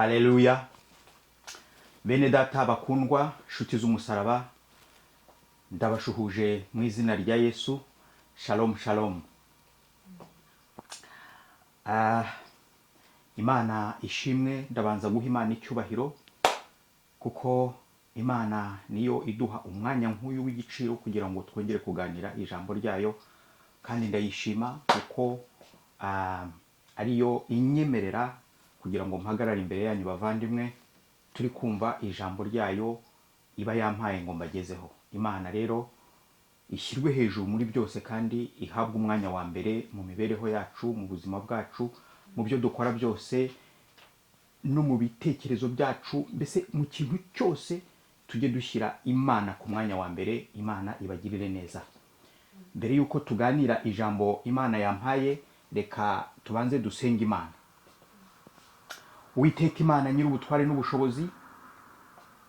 Haleluya! Bene data bakundwa, nshuti z'umusaraba, ndabashuhuje mu izina rya Yesu. Shalom, shalom. Imana ishimwe. Ndabanza guha Imana icyubahiro kuko Imana niyo iduha umwanya nk'uyu w'igiciro kugira ngo twongere kuganira ijambo ryayo, kandi ndayishima kuko ariyo inyemerera kugira ngo mpagarare imbere yanyu bavandimwe, turi kumva ijambo ryayo iba yampaye ngo mbagezeho. Imana rero ishyirwe hejuru muri byose kandi ihabwe umwanya wa mbere mu mibereho yacu, mu buzima bwacu, mu byo dukora byose no mu bitekerezo byacu, mbese mu kintu cyose tujye dushyira Imana ku mwanya wa mbere. Imana ibagirire neza. Mbere y'uko tuganira ijambo Imana yampaye, reka tubanze dusenge Imana. Uwiteka Imana nyir'ubutware n'ubushobozi,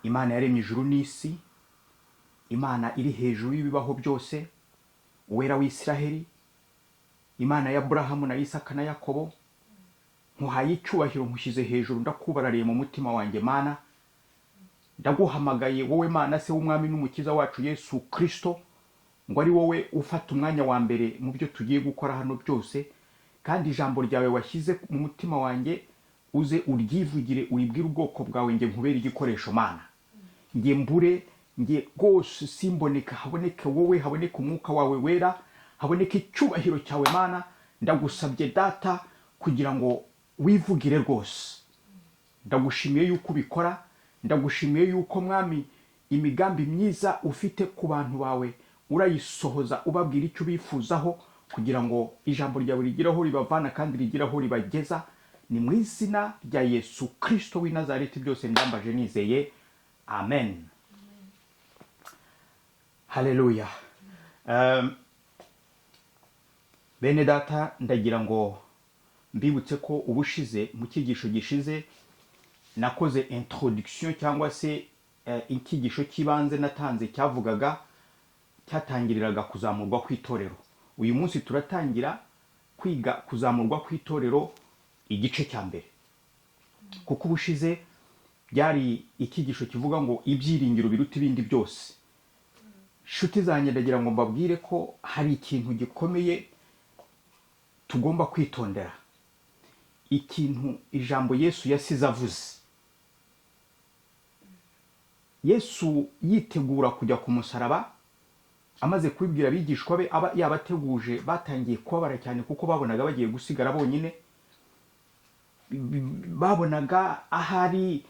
Imana yaremye ijuru n'isi, Imana iri hejuru y'ibibaho byose, Uwera w'Isiraheli, Imana ya Aburahamu na Isaka na Yakobo, nkuhaye icyubahiro, nkushyize hejuru, ndakubarariye mu mutima wanjye. Mana, ndaguhamagaye wowe Mana se w'Umwami n'Umukiza wacu Yesu Kristo, ngo ari wowe ufata umwanya wa mbere mu byo tugiye gukora hano byose, kandi ijambo ryawe washyize mu mutima wanjye uze uryivugire, uribwire ubwoko bwawe, nge nkubere igikoresho. Mana, nge mbure, nge rwose simboneka, haboneke wowe, haboneke umwuka wawe wera, haboneke icyubahiro cyawe. Mana, ndagusabye Data kugira ngo wivugire rwose. Ndagushimiye yuko ubikora, ndagushimiye yuko, Mwami, imigambi myiza ufite ku bantu bawe urayisohoza, ubabwira icyo ubifuzaho kugira ngo ijambo ryawe rigire aho ribavana kandi rigire aho ribageza. Ni mu izina rya Yesu Kristo w'i Nazareti byose ndambaje nizeye, amen. Haleluya. Bene data, ndagira ngo mbibutse ko ubushize, mu cyigisho gishize, nakoze introduction cyangwa se icyigisho cy'ibanze natanze cyavugaga, cyatangiriraga kuzamurwa kw'itorero. Uyu munsi turatangira kwiga kuzamurwa kw'itorero igice cya mbere, kuko ubushize byari icyigisho kivuga ngo ibyiringiro biruta ibindi byose. Nshuti zanjye, ndagira ngo mbabwire ko hari ikintu gikomeye tugomba kwitondera, ikintu ijambo Yesu yasize avuze. Yesu yitegura kujya ku musaraba, amaze kubibwira abigishwa be, aba yabateguje, batangiye kubabara cyane kuko babonaga bagiye gusigara bonyine. Babonaga ahari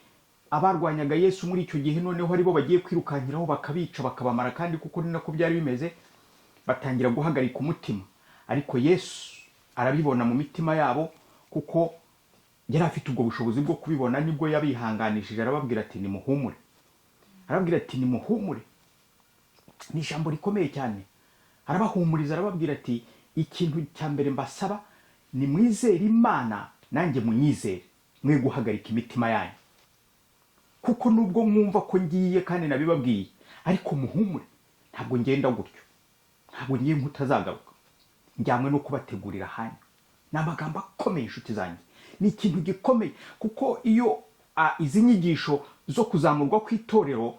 abarwanyaga Yesu muri icyo gihe noneho aribo bagiye kwirukankiraho bakabica, bakabamara, kandi kuko ni nako byari bimeze. Batangira guhagarika umutima, ariko Yesu arabibona mu mitima yabo kuko yari afite ubwo bushobozi bwo kubibona. Nibwo yabihanganishije, arababwira ati: "Nimuhumure." Arababwira ati: "Nimuhumure." Ni ijambo rikomeye cyane. Arabahumuriza, arababwira ati: "Ikintu cya mbere mbasaba ni mwizere Imana, nanjye munyizere, mwe guhagarika imitima yanyu, kuko nubwo mwumva ko ngiye kandi nabibabwiye, ariko muhumure, ntabwo ngenda gutyo, ntabwo ngiye nk'utazagaruka, njyanywe no kubategurira ahanyu." Ni amagambo akomeye, inshuti zanjye, ni ikintu gikomeye, kuko iyo izi nyigisho zo kuzamurwa kw'itorero,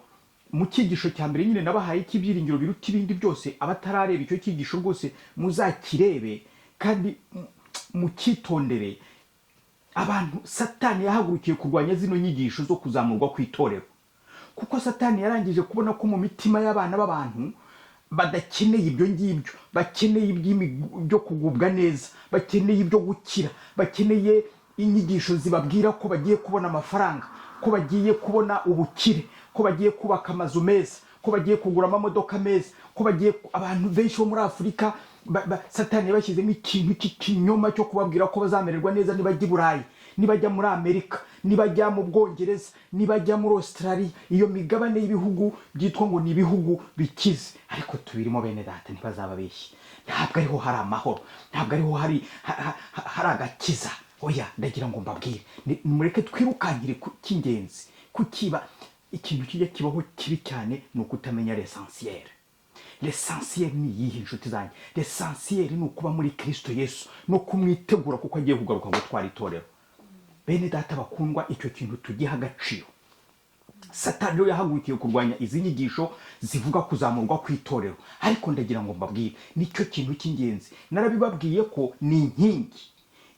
mu cyigisho cya mbere nyine nabahaye cy'ibyiringiro biruta ibindi byose, abatarareba icyo cyigisho rwose muzakirebe kandi mucyitondere. Abantu, Satani yahagurukiye kurwanya zino nyigisho zo kuzamurwa kw'itorero, kuko Satani yarangije kubona ko mu mitima y'abana b'abantu badakeneye ibyo ngibyo, bakeneye ibyo kugubwa neza, bakeneye ibyo gukira, bakeneye inyigisho zibabwira ko bagiye kubona amafaranga, ko bagiye kubona ubukire, ko bagiye kubaka amazu meza, ko bagiye kugura amamodoka meza, ko bagiye. Abantu benshi bo muri Afurika Satani yabashyizemo ikintu cy'ikinyoma cyo kubabwira ko bazamererwa neza nibajya i Burayi, nibajya muri Amerika, nibajya mu Bwongereza, nibajya muri Australia, iyo migabane y'ibihugu byitwa ngo ni ibihugu bikize. Ariko tubirimo, bene data, ntibazababeshye, ntabwo ariho hari amahoro, ntabwo ariho hari agakiza. Oya, ndagira ngo mbabwire, nimureke twirukankire ku cy'ingenzi. Kukiba ikintu kijya kibaho kibi cyane ni ukutamenya l'essentiel. L'essentiel ni iyihe, inshuti zanjye? L'essentiel ni ukuba muri Kristo Yesu no kumwitegura, kuko agiye kugaruka gutwara itorero. Bene data bakundwa, icyo kintu tugiha agaciro. Satani rero yahagurukiye kurwanya izi nyigisho zivuga kuzamurwa kw'itorero, ariko ndagira ngo mbabwire, nicyo kintu cy'ingenzi. Narabibabwiye ko ni inkingi,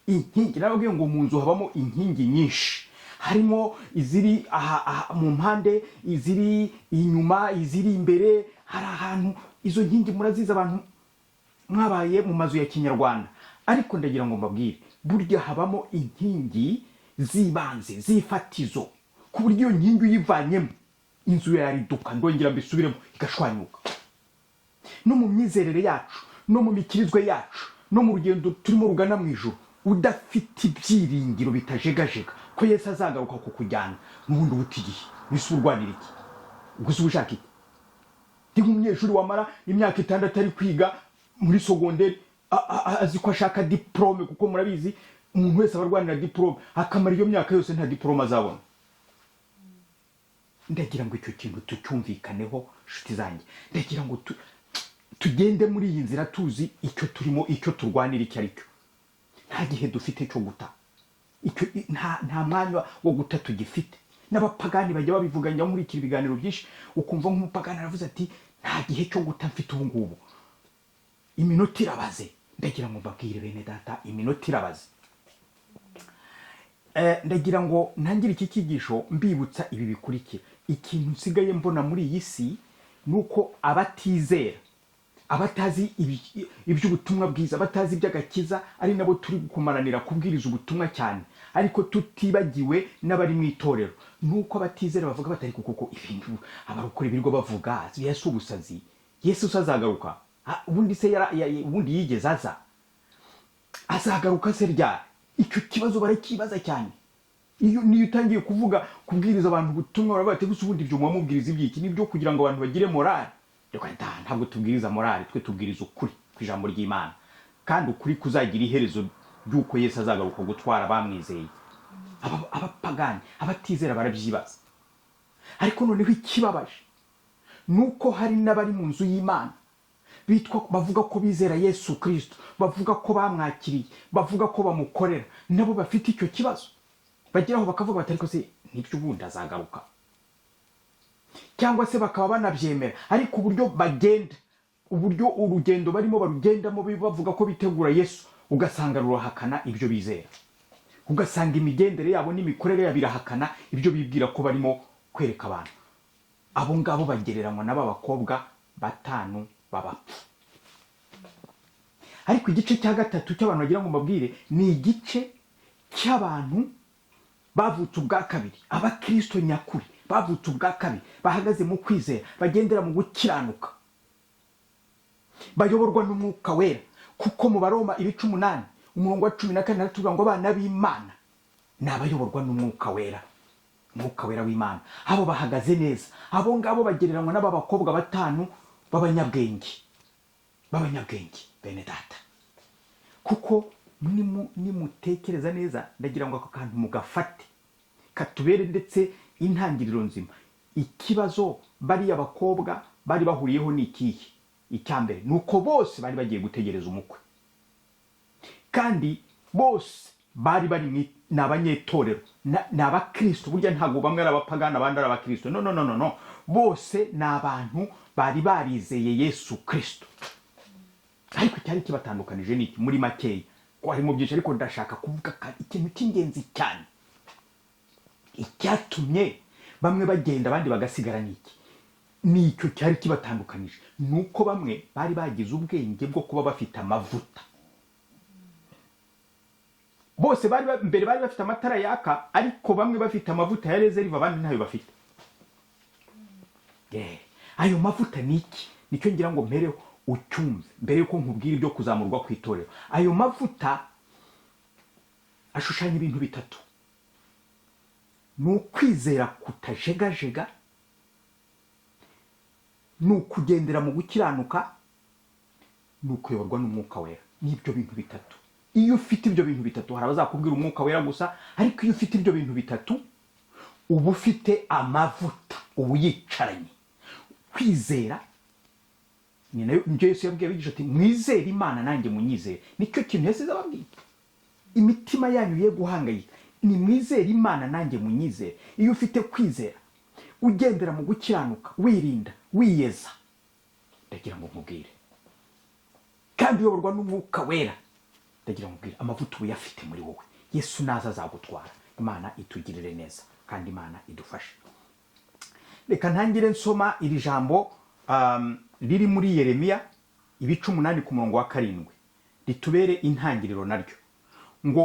inkingi. Narababwiye ngo mu nzu habamo inkingi nyinshi, harimo iziri aha, aha mu mpande, iziri inyuma, iziri imbere. Hari ahantu izo nkingi murazizi, abantu mwabaye mu mazu ya kinyarwanda. Ariko ndagira ngo mbabwire, burya habamo inkingi z'ibanze, z'ifatizo, ku buryo iyo nkingi uyivanyemo inzu yariduka. Ndongera mbisubiremo, igashwanyuka. No mu myizerere yacu, no mu mikirizwe yacu, no mu rugendo turimo rugana mu ijuru, udafite ibyiringiro bitajegajega ko Yesu azagaruka kukujyana, n'ubundi uba uta igihe. Wese urwanira iki? Ubwo se uba ushaka iki? Ndi nk'umunyeshuri wamara imyaka 6 ari kwiga muri sogonderi, azi ko ashaka diporome, kuko murabizi umuntu wese aba arwanira diporome, akamara iyo myaka yose nta diporome azabona. Ndagira ngo icyo kintu tucyumvikaneho, nshuti zanjye. Ndagira ngo tugende muri iyi nzira tuzi icyo turimo, icyo turwanira icyo ari cyo. Nta gihe dufite cyo guta. Nta mwanya wo guta tugifite. N'abapagani bajya babivuga. Njya nkurikira ibiganiro byinshi, ukumva nk'umupagani aravuze ati: "Nta gihe cyo guta mfite ubu ngubu, iminota irabaze." Ndagira ngo mbabwire, bene data, iminota irabaze. Ndagira ngo ntangire iki cyigisho mbibutsa ibi bikurikira. Ikintu nsigaye mbona muri iyi si ni uko abatizera, abatazi iby'ubutumwa bwiza, abatazi iby'agakiza, ari nabo turi kumaranira kubwiriza ubutumwa cyane, ariko tutibagiwe n'abari mu itorero, ni uko abatizera bavuga batari kuko ibintu abarokore birirwa bavuga, Yesu ubusazi, Yesu se azagaruka? Ah, ubundi se ubundi yigeze aza? Azagaruka se ryari? Icyo kibazo barakibaza cyane. Iyo niyo utangiye kuvuga, kubwiriza abantu ubutumwa, baravuga bati: "Gusa ubundi ibyo mubwiriza ibyiki? Nibyo kugira ngo abantu bagire morale?" Reka da, ntabwo tubwiriza morale, twe tubwiriza ukuri ku ijambo ry'Imana, kandi ukuri kuzagira iherezo ry'uko Yesu azagaruka gutwara abamwizeye. Abapagani, abatizera barabyibaza. Ariko noneho ikibabaje ni uko hari n'abari mu nzu y'Imana bitwa, bavuga ko bizera Yesu Kirisito, bavuga ko bamwakiriye, bavuga ko bamukorera, nabo bafite icyo kibazo. Bageraho bakavuga bati: "Ariko se nibyo, ubundi azagaruka?" Cyangwa se bakaba banabyemera, ariko uburyo bagenda, uburyo urugendo barimo barugendamo bavuga ko bitegura Yesu, ugasanga rurahakana ibyo bizera, ugasanga imigendere yabo n'imikorere yabo irahakana ibyo bibwira ko barimo kwereka abantu. Abo ngabo bagereranywa n'aba bakobwa batanu b'abapfu. Ariko igice cya gatatu cy'abantu bagira ngo mbabwire ni igice cy'abantu bavutse ubwa kabiri, abakristo nyakuri bavutse ubwa kabiri, bahagaze mu kwizera, bagendera mu gukiranuka, bayoborwa n'Umwuka Wera, kuko mu Baroma ibice 8 umurongo wa 14 aratubwira ngo abana b'Imana ni abayoborwa n'Umwuka Wera, Umwuka Wera w'Imana. Abo bahagaze neza. Abo ngabo bagereranywa n'aba bakobwa batanu b'abanyabwenge. Bene data, kuko nimutekereza neza, ndagira ngo ako kantu mugafate katubere ndetse intangiriro nzima. Ikibazo bariya bakobwa bari bahuriyeho ni ikihe? Icya mbere ni uko bose bari bagiye gutegereza umukwe, kandi bose bari bari ni abanyetorero, ni abakristo. Burya ntabwo bamwe ari abapagani abandi ari abakristo. No, no, no, no, no, bose ni abantu bari barizeye Yesu Kristo. Ariko icyari kibatandukanije ni iki? Muri makeya, ko harimo byinshi, ariko ndashaka kuvuga ikintu cy'ingenzi cyane. Icyatumye bamwe bagenda abandi bagasigara ni iki? Ni icyo cyari kibatandukanije, ni uko bamwe bari bagize ubwenge bwo kuba bafite amavuta. Bose bari mbere bari bafite amatara yaka, ariko bamwe bafite amavuta ya réserve, abandi ntayo bafite. Yeah. Ayo mavuta ni iki? Nicyo ngira ngo mpereho ucyumve mbere yuko nkubwira ibyo kuzamurwa ku itorero. Ayo mavuta ashushanya ibintu bitatu: ni ukwizera kutajegajega, ni ukugendera mu gukiranuka, ni ukuyoborwa n'Umwuka Wera. Ni ibyo bintu bitatu. Iyo ufite ibyo bintu bitatu, hari abazakubwira Umwuka Wera gusa, ariko iyo ufite ibyo bintu bitatu uba ufite amavuta, uba uyicaranye. Kwizera ni nayo, nibyo Yesu yabwiye abigisha ati: "Mwizere Imana, nanjye munyizere." Nicyo kintu Yesu ababwiye: "Imitima yanyu ye guhangayika." Nimwizere Imana, nanjye munyizere. Iyo ufite kwizera, ugendera mu gukiranuka, wirinda, wiyeza, ndagira ngo nkubwire, kandi uyoborwa n'Umwuka Wera, ndagira ngo nkubwire, amavuta uba uyafite muri wowe. Yesu naza azagutwara. Imana itugirire neza kandi Imana idufashe. Reka ntangire nsoma iri jambo riri muri Yeremiya ibice 8 ku murongo wa 7, ritubere intangiriro naryo, ngo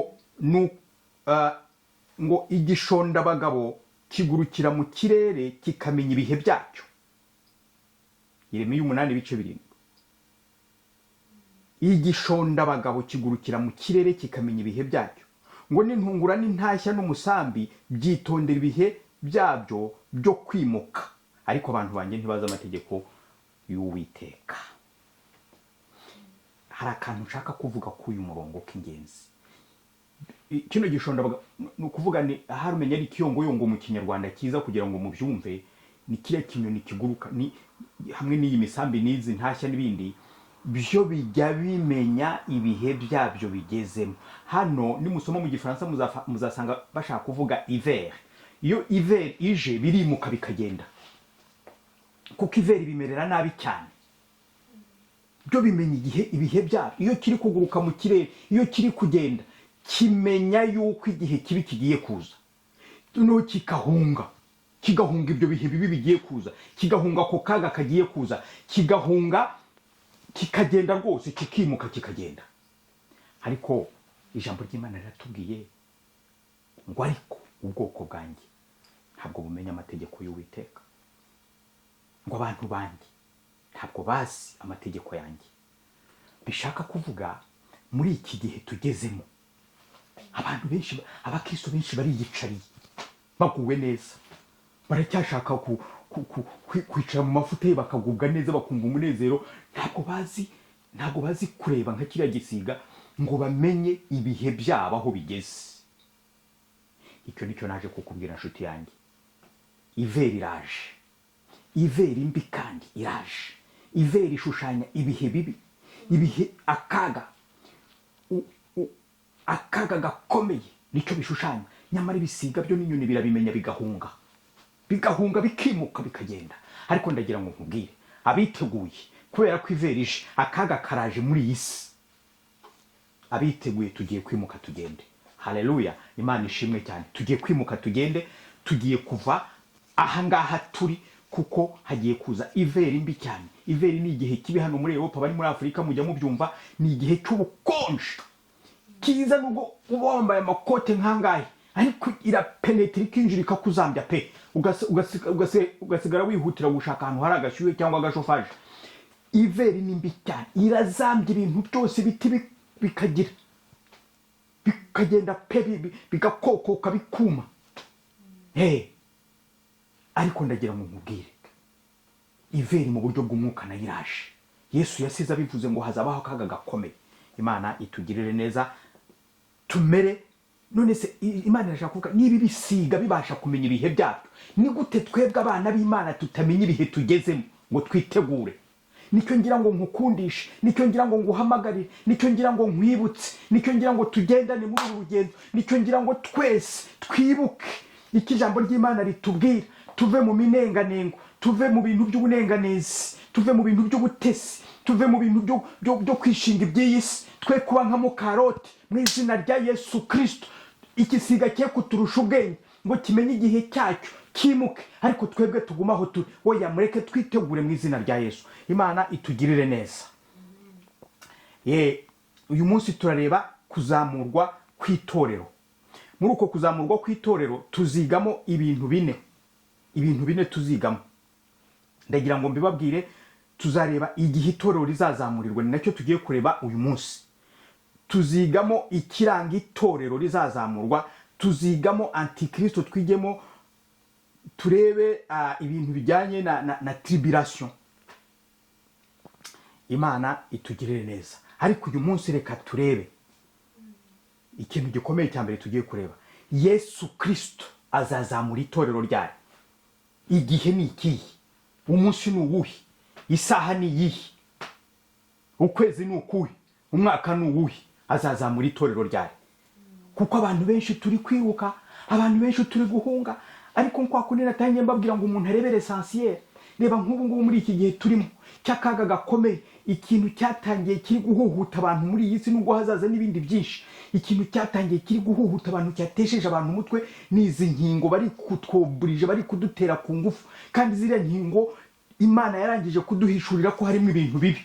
ngo igishondabagabo kigurukira mu kirere kikamenya ibihe byacyo. Yeremiya 8 ibice 7. Igishondabagabo kigurukira mu kirere kikamenya ibihe byacyo, ngo n'intungura n'intashya n'umusambi byitondera ibihe byabyo byo kwimuka, ariko abantu banjye ntibazi amategeko y'Uwiteka. Hari akantu nshaka kuvuga k'uyu murongo k'ingenzi. Kino gishondabagabo ni ukuvuga ni ahari umenya ari ikiyongoyongo mu Kinyarwanda cyiza, kugira ngo mubyumve, ni kiriya kinyoni kiguruka, ni hamwe n'iyi misambi n'izi ntashya n'ibindi byo bijya bimenya ibihe byabyo bigezemo. Hano nimusoma mu Gifaransa muzasanga bashaka kuvuga hiver. Iyo hiver ije birimuka bikagenda, kuko hiver bimerera nabi cyane. Byo bimenya igihe, ibihe byabyo. Iyo kiri kuguruka mu kirere, iyo kiri kugenda, kimenya yuko igihe kibi kigiye kuza, noneho kikahunga, kigahunga ibyo bihe bibi bigiye kuza, kigahunga ako kaga kagiye kuza, kigahunga, kikagenda rwose, kikimuka kikagenda. Ariko ijambo ry'Imana riratubwiye ngo ariko ubwoko bwanjye ntabwo bumenya amategeko y'Uwiteka, ngo abantu banjye ntabwo bazi amategeko yanjye. Bishaka kuvuga, muri iki gihe tugezemo, abantu benshi, abakristo benshi bariyicariye, baguwe neza, baracyashaka kwicara mu mafuta ye, bakagubwa neza, bakumva umunezero. Ntabwo bazi kureba nka kiriya gisiga ngo bamenye ibihe byabo aho bigeze. Icyo nicyo naje kukubwira, nshuti yanjye. Hiver iraje, hiver mbi kandi iraje. Hiver ishushanya ibihe bibi, ibihe akaga, akaga gakomeye, nicyo bishushanya. Nyamara ibisiga byo n'inyoni birabimenya, bigahunga, bigahunga, bikimuka, bikagenda. Ariko ndagira ngo nkubwire, abiteguye, kubera ko hiver ije, akaga karaje muri iyi si, abiteguye tugiye kwimuka tugende. Haleluya, Imana ishimwe cyane. Tugiye kwimuka tugende, tugiye kuva ahangaha turi, kuko hagiye kuza hiver mbi cyane. Hiver ni igihe kibi hano muri Europa, bari muri Afurika mujya mubyumva, ni igihe cy'ubukonje kiza. Nubwo uba wambaye amakote nkangahe, ariko irapenetera, ikinjira, ikakuzambya pe, ugasigara wihutira gushaka ahantu hari agashyuhe cyangwa agachauffage. Hiver ni mbi cyane, irazambya ibintu byose, ibiti bikagira bikagenda pe, bigakokoka, bikuma. Hey, ariko ndagira ngo nkubwire, hiver mu buryo bw'umwuka nayo iraje. Yesu yasize abivuze ngo hazabaho akaga gakomeye. Imana itugirire neza, tumere. None se Imana irashaka kuvuga, niba ibisiga bibasha kumenya ibihe byabyo, ni gute twebwe abana b'Imana tutamenya ibihe tugezemo ngo twitegure? Nicyo ngira ngo nkukundishe, nicyo ngira ngo nguhamagarire, nicyo ngira ngo nkwibutse, nicyo ngira ngo tugendane muri uru rugendo, nicyo ngira ngo twese twibuke icyo ijambo ry'Imana ritubwira, tuve mu minenganengo, tuve mu bintu by'ubunenganezi, tuve mu bintu by'ubutesi, tuve mu bintu byo kwishinga iby'iyi si, twe kuba nka mukaroti. Mu izina rya Yesu Kirisito, igisiga cye kuturusha ubwenge ngo kimenye igihe cyacyo kimuke, ariko twebwe tugume aho turi. Oya, mureke twitegure mu izina rya Yesu. Imana itugirire neza. Ye, uyu munsi turareba kuzamurwa kw'itorero. Muri uko kuzamurwa kw'itorero tuzigamo ibintu bine, ibintu bine tuzigamo, ndagira ngo mbibabwire. Tuzareba igihe itorero rizazamurirwa, ni nacyo tugiye kureba uyu munsi. Tuzigamo ikiranga itorero rizazamurwa, tuzigamo antikristo, twigemo turebe ibintu bijyanye na tribulation. Imana itugirire neza. Ariko uyu munsi reka turebe ikintu gikomeye cya mbere tugiye kureba: Yesu Kirisito azazamura itorero ryayo igihe ni ikihe? Umunsi ni uwuhe? Isaha ni iyihe? Ukwezi ni ukuhe? Umwaka ni uwuhe? Azazamura itorero ryayo? Kuko abantu benshi turi kwiruka, abantu benshi turi guhunga. Ariko kwa kundi natangiye mbabwira ngo umuntu arebere essentiel. Reba nk'ubu ngubu muri iki gihe turimo cy'akaga gakomeye, ikintu cyatangiye kiri guhuhuta abantu muri iyi si, nubwo hazaza n'ibindi byinshi, ikintu cyatangiye kiri guhuhuta abantu, cyatesheje abantu umutwe, ni izi nkingo bari kutwoburije, bari kudutera ku ngufu. Kandi ziriya nkingo Imana yarangije kuduhishurira ko harimo ibintu bibi.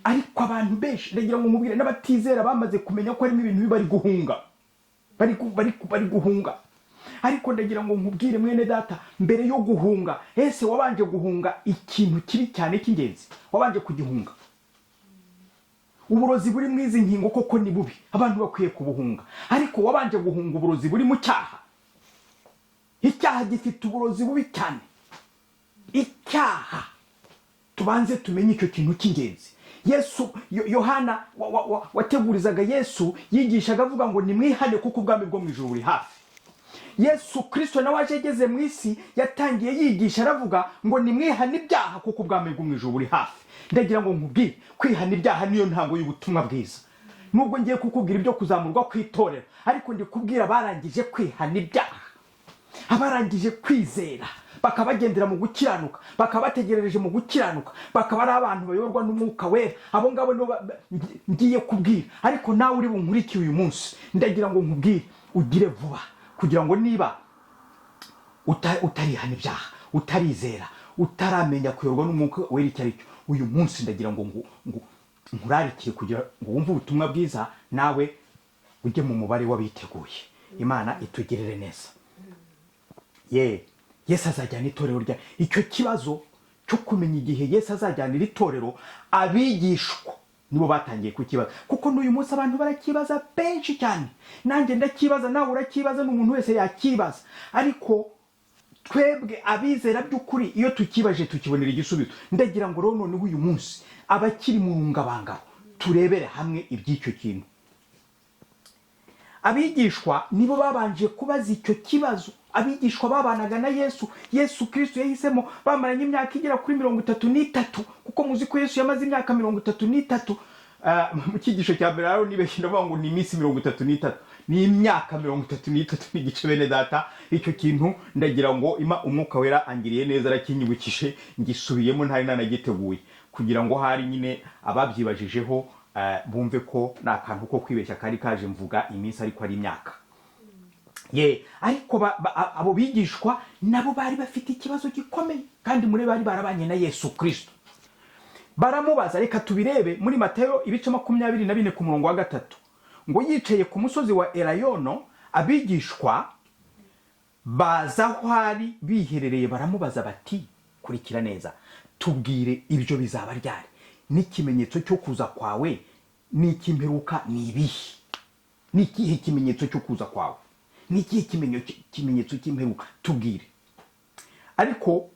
Ariko abantu benshi, ndagira ngo mubwire, n'abatizera bamaze kumenya ko harimo ibintu bibi, bari guhunga, bari guhunga. Ariko ndagira ngo nkubwire, mwene data, mbere yo guhunga, ese wabanje guhunga ikintu kibi cyane cy'ingenzi? Wabanje kugihunga? Uburozi buri mu izi nkingo koko ni bubi, abantu bakwiye kubuhunga. Ariko wabanje guhunga uburozi buri mu cyaha? Icyaha gifite uburozi bubi cyane. Icyaha, tubanze tumenye icyo kintu cy'ingenzi. Yesu, Yohana wategurizaga Yesu, yigishaga avuga ngo nimwihane kuko ubwami bwo mu ijuru buri hafi. Yesu Kirisito nawe aje ageze mu isi, yatangiye yigisha aravuga ngo nimwihane ibyaha kuko ubwami bwo mu ijuru buri hafi. Ndagira ngo nkubwire, kwihana ibyaha niyo ntango y'ubutumwa bwiza. Nubwo ngiye kukubwira ibyo kuzamurwa kw'itorero, ariko ndi kubwira abarangije kwihana ibyaha, abarangije kwizera, bakaba bagendera mu gukiranuka, bakaba bategerereje mu gukiranuka, bakaba ari abantu bayoborwa n'Umwuka Wera. Abo ngabo nibo ngiye kubwira. Ariko nawe uri bunkurikiye uyu munsi, ndagira ngo nkubwire ugire vuba, kugira ngo niba utarihana ibyaha, utarizera, utaramenya kuyoborwa n'Umwuka Wera icyo ari cyo, uyu munsi ndagira ngo nkurarikiye kugira ngo wumve ubutumwa bwiza, nawe ujye mu mubare w'abiteguye. Imana itugirire neza. Ye, Yesu azajyana itorero rya. Icyo kibazo cyo kumenya igihe Yesu azajyanira itorero, abigishwa nibo batangiye kukibaza, kuko n'uyu munsi abantu barakibaza benshi cyane. Nanjye ndakibaza, nawe urakibaza, n'umuntu wese yakibaza. Ariko twebwe abizera by'ukuri, iyo tukibaje tukibonera igisubizo. Ndagira ngo rero noneho uyu munsi abakiri mu rungabangabo turebere hamwe iby'icyo kintu. Abigishwa nibo babanje kubaza icyo kibazo. Abigishwa babanaga na Yesu, Yesu Kirisito yahisemo, bamaranye imyaka igera kuri 33, kuko muzi ko Yesu yamaze imyaka 33. Mu cyigisho cya mbere rero nibeshye ndavuga ngo ni iminsi 33, ni imyaka 33 n'igice. Bene data, icyo kintu ndagira ngo ima Umwuka Wera angiriye neza, arakinyibukije, ngisubiyemo ntari nanagiteguye, kugira ngo hari nyine ababyibajijeho bumve ko ni akantu ko kwibeshya kari kaje, mvuga iminsi ariko ari imyaka ye. Ariko abo bigishwa nabo bari bafite ikibazo gikomeye, kandi muri bari barabanye na Yesu Kirisito. Baramubaza. Reka tubirebe muri Matayo ibice 24 ku murongo wa 3, ngo yicaye ku musozi wa Elayono, abigishwa baza aho ari biherereye, baramubaza bati, kurikira neza, tubwire, ibyo bizaba ryari, n'ikimenyetso cyo kuza kwawe n'icy'imperuka ni ibihe? Ni ikihe kimenyetso cyo kuza kwawe? Ni ikihe kimenyetso cy'imperuka? Tubwire. Ariko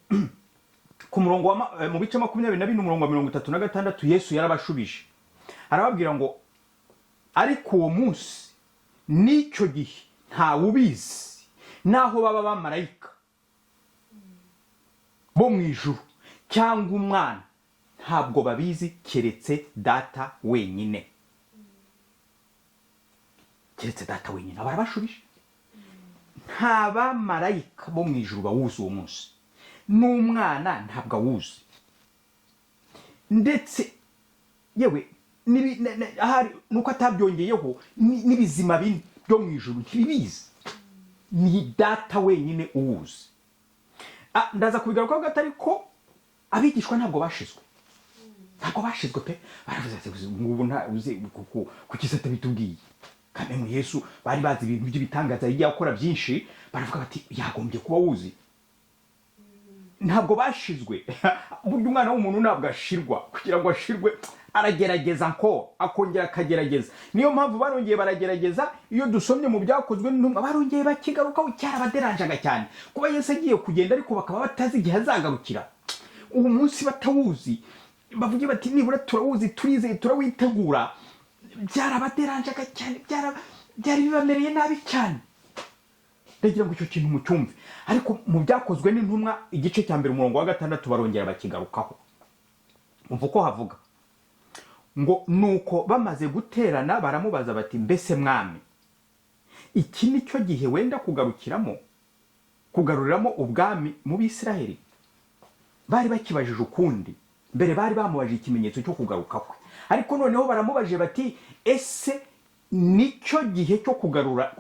ku murongo wa mu bice 24, umurongo wa 36, Yesu yarabashubije arababwira ngo ariko uwo munsi n'icyo gihe ntawe ubizi, naho baba bamarayika bo mu ijuru cyangwa Umwana, ntabwo babizi keretse Data wenyine, keretse Data wenyine. Aba arabashubije. Nta bamarayika bo mu ijuru bawuzi uwo munsi, n'Umwana ntabwo awuzi. Ndetse yewe ahari nuko atabyongeyeho, n'ibizima bine byo mu ijuru ntibibizi, ni Data wenyine uwuzi. Ndaza kubigarukaho gato. Ariko abigishwa ntabwo bashizwe, ntabwo bashizwe pe. Baravuze ati ngubu nta uzi kuki se atabitubwiye? Kandi mu Yesu bari bazi ibintu by'ibitangaza yagiye akora byinshi, baravuga bati yagombye kuba wuzi. Ntabwo bashizwe. Burya umwana w'umuntu ntabwo ashirwa. Kugira ngo ashirwe aragerageza, nko akongera akagerageza. Niyo mpamvu barongeye baragerageza. Iyo dusomye mu Byakozwe n'Intumwa, barongeye bakigarukaho. Cyarabaderanjaga cyane kuba Yesu agiye kugenda, ariko bakaba batazi igihe azagarukira, uwo munsi batawuzi. Bavuge bati nibura turawuzi, turizeye, turawitegura. Byarabaderanjaga cyane, byari bibamereye nabi cyane. Ndagira ngo icyo kintu mucyumve. Ariko mu Byakozwe n'Intumwa igice cya 1 umurongo wa 6, barongera bakigarukaho. Umva uko havuga ngo nuko bamaze guterana baramubaza bati mbese Mwami, Iki ni cyo gihe wenda kugarukiramo, kugaruriramo ubwami mu Bisiraheli. Bari bakibajije ukundi. Mbere bari bamubajije ikimenyetso cyo kugaruka kwe, ariko noneho baramubajije bati: "Ese nicyo gihe cyo kugarurira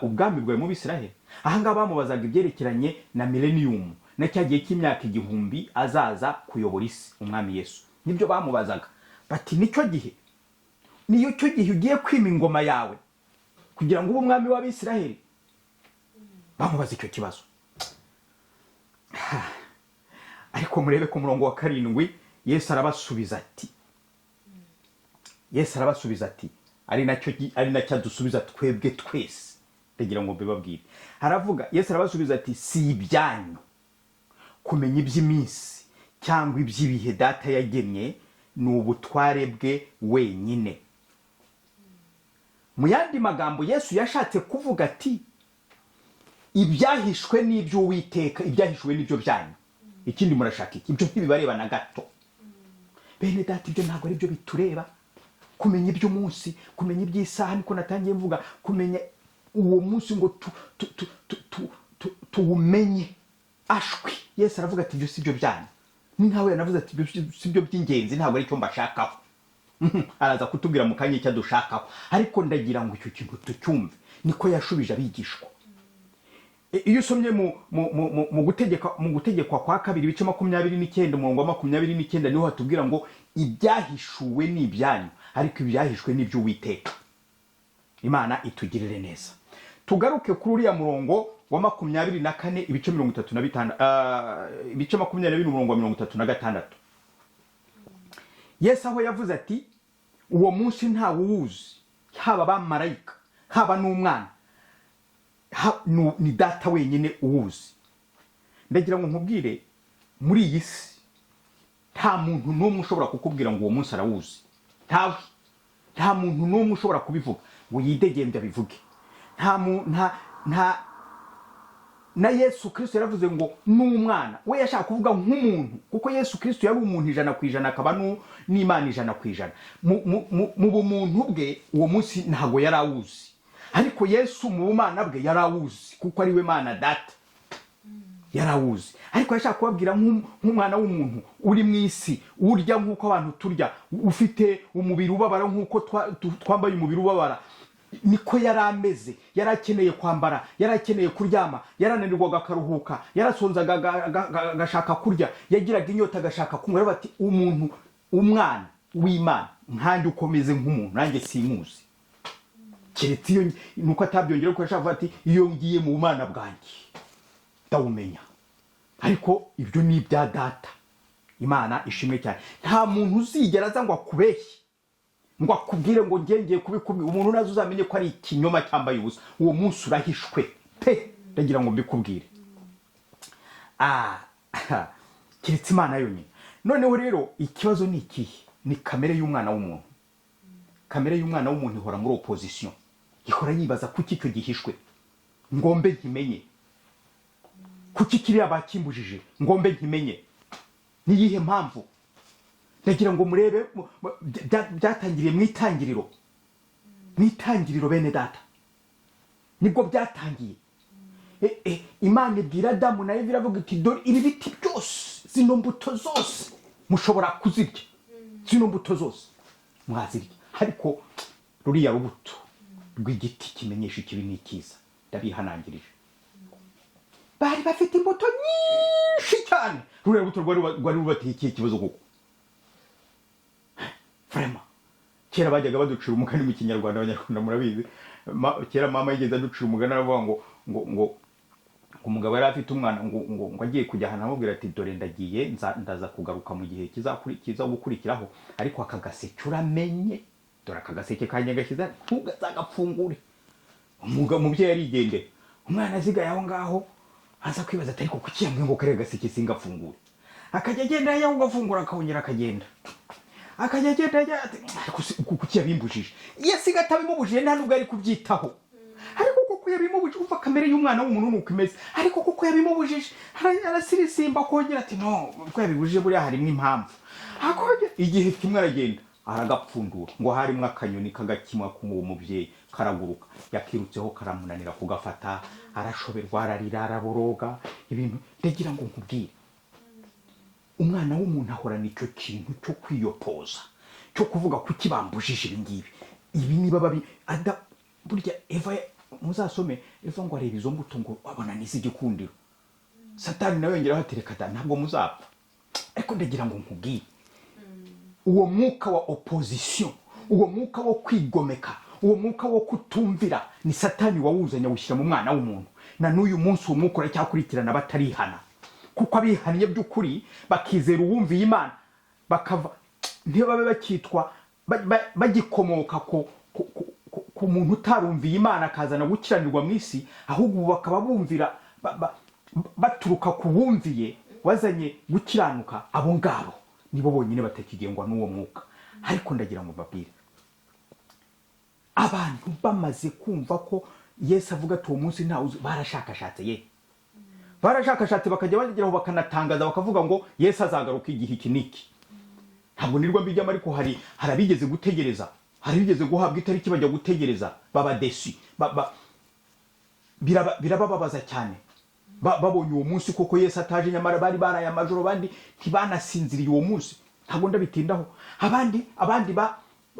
ubwami bwawe mu Bisiraheli?" Ahangaha bamubazaga ibyerekeranye na millennium, na cya gihe cy'imyaka 1000 azaza kuyobora isi, umwami Yesu. Nibyo bamubazaga bati: "Nicyo gihe, niyo cyo gihe ugiye kwima ingoma yawe kugira ngo ube umwami w'Abisiraheli?" Bamubaza icyo kibazo. Ariko murebe ku murongo wa 7, Yesu arabasubiza ati, ari nacyo adusubiza twebwe twese. Ndagira ngo mbibabwire. Haravuga, Yesu arabasubiza ati: "Si ibyanyu kumenya iby'iminsi cyangwa iby'ibihe Data yagennye, ni ubutware bwe wenyine." Mu yandi magambo, Yesu yashatse kuvuga ati: "Ibyahishwe n'iby'Uwiteka, ibyahishwe n'ibyo byanyu, ikindi murashaka iki? Ibyo ntibibareba na gato." Bene Data, ibyo ntabwo ari byo bitureba, kumenya iby'umunsi, kumenya iby'isaha. Niko natangiye mvuga, kumenya uwo munsi ngo tuwumenye ashwi. Yesu aravuga ati: "Ibyo si byo byanyu." Ni nkawe yanavuze ati: "Ibyo si byo by'ingenzi, ntabwo ari cyo mbashakaho." Araza kutubwira mu kanya icyo adushakaho, ariko ndagira ngo icyo kintu tucyumve. Niko yashubije abigishwa. Iyo usomye mu Gutegekwa kwa Kabiri, ibice 29, umurongo wa 29, niho hatubwira ngo: "Ibyahishuwe ni ibyanyu, ariko ibyahishwe ni iby'Uwiteka." Imana itugirire neza. Tugaruke kuri uriya murongo wa 24, ibice 35, ibice 24, umurongo wa 36. Yesu aho yavuze ati: "Uwo munsi ntawe uwuzi, haba abamarayika, haba n'umwana, ni Data wenyine uwuzi." Ndagira ngo nkubwire, muri iyi si nta muntu n'umwe ushobora kukubwira ngo uwo munsi arawuzi. Ntawe, nta muntu n'umwe ushobora kubivuga ngo yidegembye abivuge. Nta mu nta nta na Yesu Kirisito yaravuze ngo n'umwana we. Yashaka kuvuga nk'umuntu, kuko Yesu Kirisito yari umuntu 100%, akaba n'Imana 100%. Mu bumuntu bwe uwo munsi ntabwo yari awuzi, ariko Yesu mu bumana bwe yari awuzi, kuko ari we Mana Data, yari awuzi. Ariko yashaka kubabwira nk'umwana w'umuntu uri mu isi, urya nk'uko abantu turya, ufite umubiri ubabara nk'uko twambaye umubiri ubabara. Niko yari ameze. Yari akeneye kwambara, yari akeneye kuryama, yarananirwaga akaruhuka, yarasonzaga agashaka kurya, yagiraga inyota agashaka kunywa. Rero bati: "Umuntu, umwana w'Imana nkanjye ukomeze nk'umuntu, nanjye simuzi, keretse iyo." Nuko atabyongera, kuko yashaka kuvuga ati: "Iyo ngiye mu bumana bwanjye ndawumenya, ariko ibyo ni ibya Data." Imana ishimwe cyane. Nta muntu uzigera aza ngo akubeshye, ngo akubwire ngo ngiye kubikubwira. Umuntu nazo uzamenye ko ari ikinyoma cyambaye ubusa. Uwo munsi urahishwe pe. Ndagira ngo mbikubwire, keretse Imana yonyine. Noneho rero ikibazo ni ikihe? Ni kamere y'umwana w'umuntu. Kamere y'umwana w'umuntu ihora muri opposition, ihora yibaza: kuki icyo gihishwe ngombe nkimenye? Kuki kiriya bakimbujije ngombe nkimenye? Niyihe mpamvu? Ndagira ngo murebe, byatangiriye mu itangiriro. Mu itangiriro, bene Data, nibwo byatangiye. Imana ibwira Adamu na Eva, iravuga iti: "Dore ibi biti byose, zino mbuto zose mushobora kuzirya, zino mbuto zose mwazirya, ariko ruriya rubuto rw'igiti kimenyesha ikibi n'icyiza ndabihanangirije." Bari bafite imbuto nyinshi cyane. Ruriya rubuto rwari rubateye ikihe kibazo koko? Vraiment, kera bajyaga baducira umugani mu Kinyarwanda, Abanyarwanda murabizi. Kera mama yigeze aducira umugani, aravuga ngo umugabo yari afite umwana, ngo agiye kujya ahantu, amubwira ati: "Dore ndagiye, ndaza kugaruka mu gihe kiza gukurikiraho, ariko aka gaseke uramenye, dore aka gaseke kanjye gashyize, ntugazagapfungure." Umubyeyi arigendera, umwana asigaye aho ngaho aza kwibaza ati: "Ariko kuki yambwiye ngo kariya gaseke singapfungure?" Akajya agenda yajya kugafungura, akongera akagenda, akajya agenda ajya ati: "Ariko kuki yabimbujije?" Iyo asiga atabimubujije nta nubwo ari kubyitaho, ariko kuko yabimubujije, umva kamere y'umwana w'umuntu nuko imeze, ariko kuko yabimubujije arasirisimba, akongera ati: "No kuko yabibujije buriya harimo impamvu." Akongera igihe kimwe aragenda aragapfundura, ngo harimo akanyoni k'agakimwa k'uwo mubyeyi. Karaguruka, yakirutseho karamunanira kugafata, arashoberwa, ararira, araboroga ibintu. Ndagira ngo nkubwire, umwana w'umuntu ahorana icyo kintu cyo kwiyopoza, cyo kuvuga kuki bambujije ibi ngibi, ibi niba babi ada. Burya Eva, muzasome Eva, ngo areba izo mbuto ngo abona n'iz'igikundiro. Satani nawe yongeraho ati: "Reka da, ntabwo muzapfa." Ariko ndagira ngo nkubwire, uwo mwuka wa opposition, uwo mwuka wo kwigomeka, uwo mwuka wo kutumvira, ni Satani wawuzanye awushyira mu mwana w'umuntu. Na n'uyu munsi uwo mwuka uracyakurikirana batarihana, kuko abihannye by'ukuri bakizera uwumviye Imana, bakava, ntibabe bakitwa bagikomoka ku muntu utarumviye Imana akazana gukiranirwa mu isi, ahubwo ubu bakaba bumvira baturuka ku wumviye wazanye gukiranuka. Abo ngabo nibo bonyine batakigengwa n'uwo mwuka. Ariko ndagira ngo mbabwire, abantu bamaze kumva ko Yesu avuga ati uwo munsi ntawe uzi, barashakashatse ye, barashakashatse, bakajya bageraho bakanatangaza, bakavuga ngo Yesu azagaruka igihe iki n'iki. Ntabwo nirwa mbijyamo, ariko hari abigeze gutegereza, hari abigeze guhabwa itariki, bajya gutegereza baba déçus, birabababaza cyane. Babonye uwo munsi koko Yesu ataje, nyamara bari baraye amajoro, abandi ntibanasinziriye uwo munsi. Ntabwo ndabitindaho. Abandi ba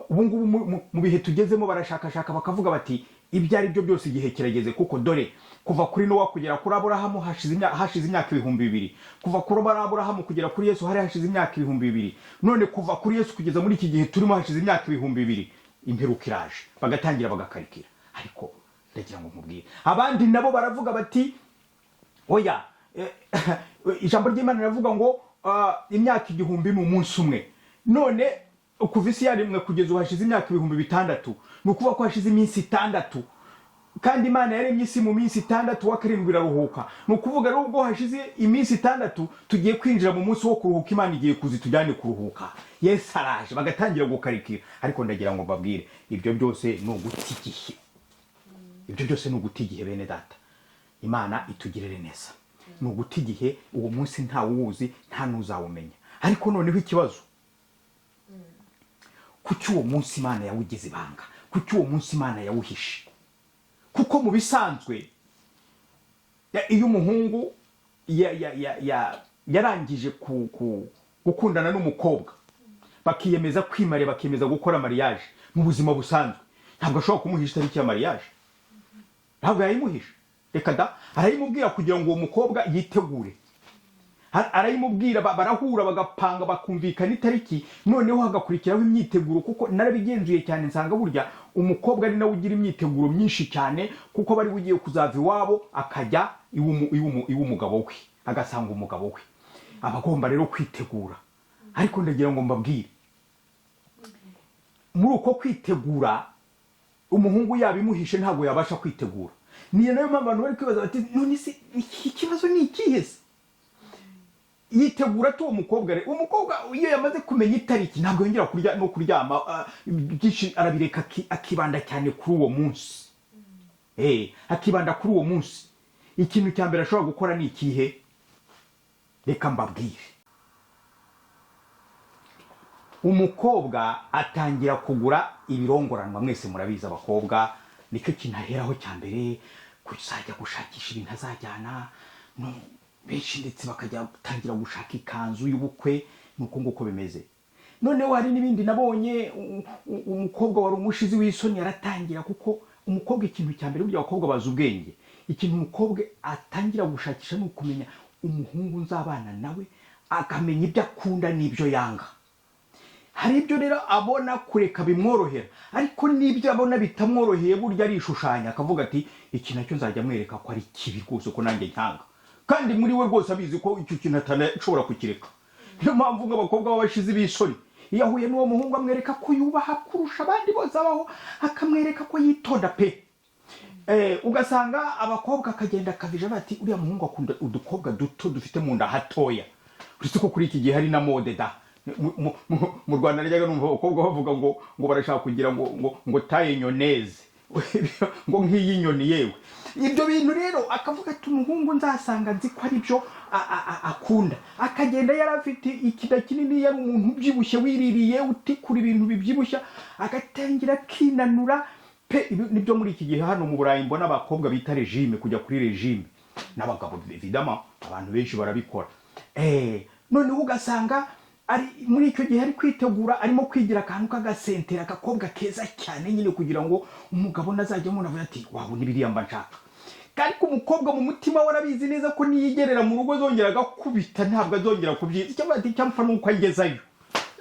ubu ngubu mu bihe tugezemo barashakashaka, bakavuga bati ibyo ari byo byose igihe kirageze, kuko dore kuva kuri Nowa kugera kuri Aburahamu hashize imyaka 2000, kuva kuri Aburahamu kugera kuri Yesu hari hashize imyaka 2000, none kuva kuri Yesu kugeza muri iki gihe turimo hashize imyaka 2000, imperuka iraje. Bagatangira bagakarikira. Ariko ndagira ngo nkubwire, abandi nabo baravuga bati oya, ijambo ry'Imana riravuga ngo imyaka 1000 ni umunsi umwe. None kuva isi yaremwe kugeza ubu hashize imyaka 6000, ni ukuvuga ko hashize iminsi 6, kandi Imana yaremye isi mu minsi 6, wa karindwi iraruhuka. Ni ukuvuga rero ubwo hashize iminsi 6, tugiye kwinjira mu munsi wo kuruhuka, Imana igiye kuza tujyane kuruhuka, Yesu araje. Bagatangira gukarikira. Ariko ndagira ngo mbabwire, ibyo byose ni uguta igihe, ibyo byose ni uguta igihe. Bene data, Imana itugirire neza. Ni uguta igihe. Uwo munsi ntawuwuzi, nta n'uzawumenya. Ariko noneho ikibazo, kuki uwo munsi Imana yawugize ibanga? Kuki uwo munsi Imana yawuhishe? Kuko mu bisanzwe iyo umuhungu yarangije gukundana n'umukobwa, bakiyemeza kwimare, bakiyemeza gukora mariage, mu buzima busanzwe ntabwo ashobora kumuhisha itariki ya mariage, ntabwo yayimuhisha, reka da. Arayimubwira kugira ngo uwo mukobwa yitegure. Arayimubwira, barahura, bagapanga, bakumvikana itariki, noneho hagakurikiraho imyiteguro. Kuko narabigenzuye cyane, nsanga burya umukobwa ari nawe ugira imyiteguro myinshi cyane, kuko bari bugiye kuzava iwabo akajya iw'umugabo we, agasanga umugabo we, aba agomba rero kwitegura. Ariko ndagira ngo mbabwire, muri uko kwitegura, umuhungu yabimuhishe ntabwo yabasha kwitegura. Niyo nayo mpamvu abantu bari kwibaza bati none se iki kibazo ni ikihe se? Yitegura ati uwo mukobwa rero, umukobwa iyo yamaze kumenya itariki ntabwo yongera kurya no kuryama, byinshi arabireka, akibanda cyane kuri uwo munsi. Akibanda kuri uwo munsi. Ikintu cya mbere ashobora gukora ni ikihe? Reka mbabwire. Umukobwa atangira kugura ibirongoranwa. Mwese murabizi, abakobwa nicyo kintu aheraho cya mbere, kuzajya gushakisha ibintu azajyana no benshi, ndetse bakajya gutangira gushaka ikanzu y'ubukwe. Ni uko nguko bimeze. Noneho hari n'ibindi nabonye, umukobwa wari umushizi w'isoni aratangira, kuko umukobwa, ikintu cya mbere, burya abakobwa bazi ubwenge, ikintu umukobwa atangira gushakisha ni ukumenya umuhungu nzabana nawe, akamenya ibyo akunda n'ibyo yanga. Hari ibyo rero abona kureka bimworohera, ariko n'ibyo abona bitamworoheye burya arishushanya, akavuga ati iki nacyo nzajya mwereka ko ari kibi rwose, ko nanjye nkanga, kandi muri we rwose abizi ko icyo kintu atanashobora kukireka. Niyo mpamvu nk'abakobwa b'abashizi b'isoni, iyo ahuye n'uwo muhungu amwereka ko yubaha kurusha abandi bose abaho, akamwereka ko yitonda pe. Ugasanga abakobwa akagenda akabija bati uriya muhungu akunda udukobwa duto dufite mu nda hatoya, uretse ko kuri iki gihe hari na mode da. Mu Rwanda najyaga numva abakobwa bavuga ngo barashaka kugira ngo taille nyoneze, ngo nk'iy'inyoni. Yewe, ibyo bintu rero akavuga ati umuhungu nzasanga nzi ko ari byo akunda. Akagenda yari afite ikida kinini, yari umuntu ubyibushye wiririye, utikura ibintu bibyibushya, agatangira akinanura. Pe ibi nibyo muri iki gihe hano mu Burayi mbona abakobwa bita régime, kujya kuri régime, n'abagabo évidemment, abantu benshi barabikora. Noneho ugasanga ari muri icyo gihe ari kwitegura, arimo kwigira akantu k'agasentera, agakobwa keza cyane nyine, kugira ngo umugabo nazajya amubona avuge ati: "Wawe n'ibiriya mba nshaka." Ariko umukobwa mu mutima we arabizi neza ko niyigerera mu rugo azongera agakubita, ntabwo azongera kubyiza. Icyo ati: "Icyo mpfa ni uko angezayo."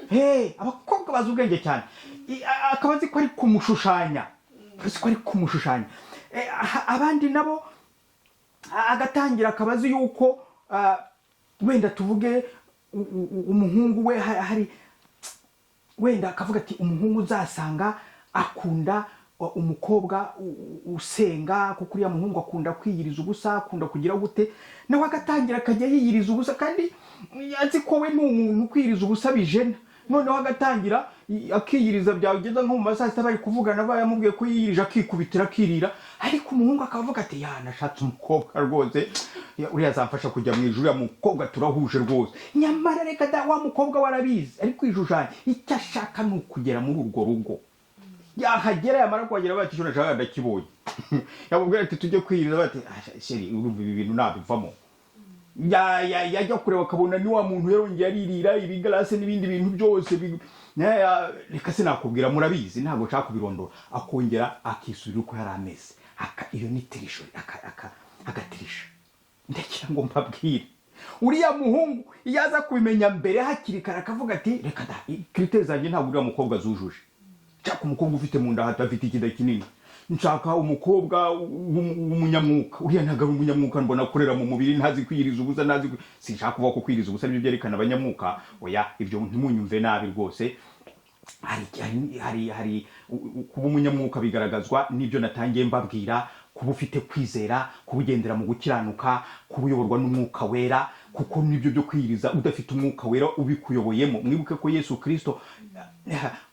Hey, abakobwa bazi ubwenge cyane. Akaba azi ko ari kumushushanya, azi ko ari kumushushanya. Abandi nabo agatangira akaba azi yuko wenda tuvuge umuhungu we hari wenda akavuga ati: "Umuhungu uzasanga akunda umukobwa usenga, kuko uriya muhungu akunda kwiyiriza ubusa, akunda kugira gute." Nawe agatangira akajya yiyiriza ubusa, kandi azi ko we ni umuntu kwiyiriza ubusa bijena. Noneho agatangira akiyiriza, byageza nko mu ma saa 6 bari kuvugana, bayamubwiye ko yiyirije, akikubitira akirira. Ariko umuhungu akavuga ati: "Ya, nashatse umukobwa rwose, ya, uriya azamfasha kujya mu ijuru, uriya mukobwa turahuje rwose." Nyamara reka da, wa mukobwa warabizi ari kwishushanya, icyo ashaka ni ukugera muri urwo rugo. Yahagera, yamara kuhagera, bati: "Icyo nashakaga ndakibonye." Yamubwira ati: "Tujye kwiyiriza." Bati: "Ah, chéri, urumva ibi bintu nabivamo." Yajya kureba akabona ni wa muntu yarongeye aririra ibigarase n'ibindi bintu byose reka sinakubwira, murabizi, ntabwo nshaka kubirondora. Akongera akisubira uko yari ameze. Iyo ni tirisho, agatirisha. Ndagira ngo mbabwire, uriya muhungu iyo aza kubimenya mbere hakiri kare, akavuga ati: "Reka da, critères zanjye ntabwo uriya mukobwa zujuje. Nshaka umukobwa ufite mu nda hatafite ikida kinini, nshaka umukobwa w'umunyamwuka. Uriya ntabwo ari umunyamwuka, mbona akorera mu mubiri, ntazi kwiyiriza ubusa, ntazi sinshaka kuvuga ko kwiyiriza ubusa aribyo byerekana abanyamwuka, oya, ibyo ntimunyumve nabi rwose. Hari kuba umunyamwuka bigaragazwa n'ibyo natangiye mbabwira: kuba ufite kwizera, kuba ugendera mu gukiranuka, kuba uyoborwa n'Umwuka Wera, kuko nibyo byo kwiyiriza udafite Umwuka Wera ubikuyoboyemo. Mwibuke ko Yesu Kirisito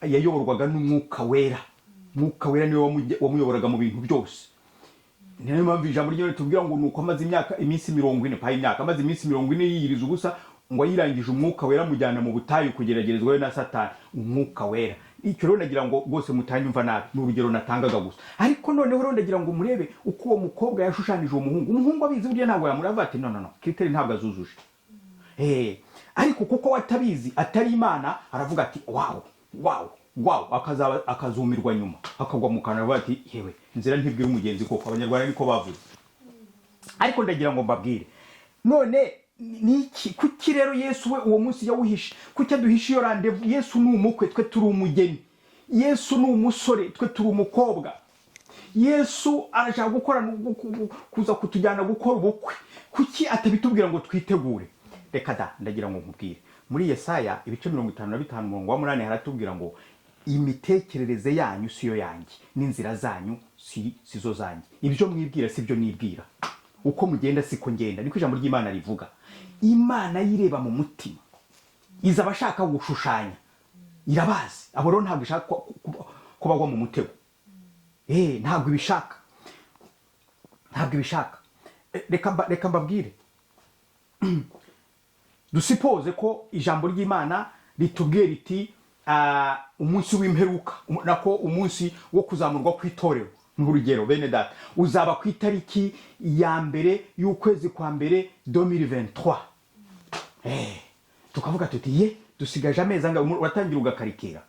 yayoborwaga n'Umwuka Wera. Umwuka Wera niwe wamuyoboraga mu bintu byose. Niyo mpamvu ijambo ry'Imana ritubwira ngo nuko amaze imyaka, iminsi 40, pa imyaka, amaze iminsi 40 yiyiriza ubusa, ngo ayirangije Umwuka Wera amujyana mu butayu kugeragerezwayo na Satani. Umwuka Wera. Icyo rero nagira ngo rwose mutanyumva nabi, ni urugero natangaga gusa. Ariko noneho rero ndagira ngo murebe uko uwo mukobwa yashushanije uwo muhungu. Umuhungu abizi burya ntabwo yamurava ati: "No, no, no, critères ntabwo azujuje." Ariko kuko we atabizi, atari Imana, aravuga ati: "Wow, wow, wow." Akazaba akazumirwa nyuma, akagwa mu kantu, aravuga ati: "Yewe, inzira ntibwira umugenzi." Koko Abanyarwanda niko bavuze. Ariko ndagira ngo mbabwire none niki? Kuki rero Yesu we uwo munsi yawuhishe? Kuki aduhishe iyo rendez-vous? Yesu ni umukwe, twe turi umugeni. Yesu ni umusore, twe turi umukobwa. Yesu arashaka gukora, kuza kutujyana gukora ubukwe. Kuki atabitubwira ngo twitegure? Reka da, ndagira ngo nkubwire, muri Yesaya ibice 55 umurongo wa 8 haratubwira ngo: "Imitekerereze yanyu siyo yanjye, n'inzira zanyu si zo zanjye. Ibyo mwibwira si byo nibwira, uko mugenda siko ngenda." Niko ijambo ry'Imana rivuga. Imana yireba mu mutima, iza abashaka gushushanya irabazi. Abo rero ntabwo ishaka ko bagwa mu mutego. Ntabwo ibishaka, ntabwo ibishaka. Reka mbabwire, dusipoze ko ijambo ry'Imana ritubwiye riti umunsi w'imperuka, nako umunsi wo kuzamurwa kw'itorero, nk'urugero bene data, uzaba ku itariki ya 1 y'ukwezi kwa mbere 2023. Tukavuga tuti: "Ye, dusigaje amezi angahe?" Uratangira ugakarikira,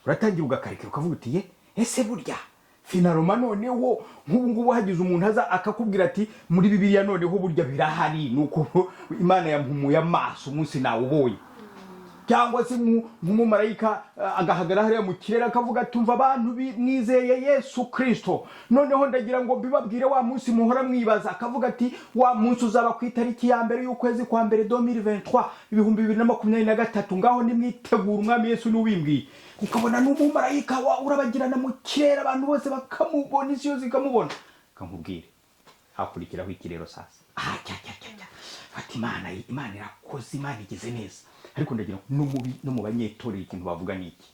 uratangira ugakarikira, ukavuga uti: "Ye, ese burya finalement noneho nk'ubu ngubu hagize umuntu aza akakubwira ati: 'Muri Bibiliya noneho burya birahari, nuko Imana yampumuye amaso, umunsi nawubonye,' cyangwa se nk'umumarayika agahagarara hariya mu kirere akavuga ati: 'Umva abantu mwizeye Yesu Kirisito, noneho ndagira ngo mbibabwire, wa munsi muhora mwibaza,' akavuga ati: 'Wa munsi uzaba ku itariki ya 1 y'ukwezi kwa mbere 2023, 2023, ngaho nimwitegura, Umwami Yesu niwe ubimbwiye.' Ukabona n'umumarayika urabagirana mu kirere, abantu bose bakamubona, isi yose ikamubona." Kankubwire, hakurikiraho iki rero sasa? Ah, cya cya cya cya, fata, Imana, Imana irakoze, Imana igeze neza. Ariko ndagira ngo no mu banyetorero ikintu bavuga ni iki?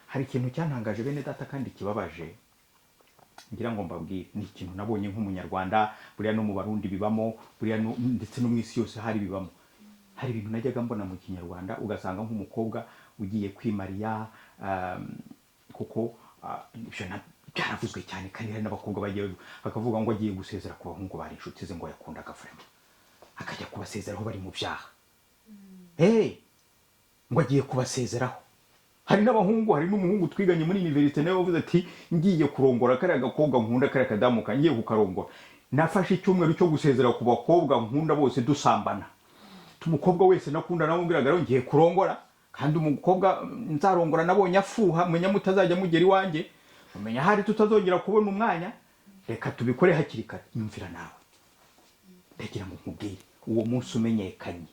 Hari ikintu cyantangaje bene data kandi kibabaje, ngira ngo mbabwire. Ni ikintu nabonye nk'Umunyarwanda, buriya no mu Barundi bibamo, buriya ndetse no mu isi yose hari bibamo. Hari ibintu najyaga mbona mu Kinyarwanda, ugasanga nk'umukobwa ugiye kwimariya, kuko Ibyo byaravuzwe cyane, kandi hari n'abakobwa bagiye bakavuga ngo agiye gusezera ku bahungu bari inshuti ze, ngo yakundaga vraiment, akajya kubasezeraho bari mu byaha. Hey, ngo agiye kubasezeraho. Hari n'abahungu, hari n'umuhungu twiganye muri université nawe wavuze ati: "Ngiye kurongora kariya gakobwa nkunda, kariya kadamu ngiye kukarongora, nafashe icyumweru cyo gusezera ku bakobwa nkunda bose dusambana." Umukobwa wese nakunda namubwiraga rero ngiye kurongora, kandi umukobwa nzarongora nabonye afuha, menya mutazajya mugera iwanjye, mumenya ahari tutazongera kubona umwanya, reka tubikore hakiri kare. Nyumvira nawe. Ndagira ngo nkubwire, uwo munsi umenyekanye,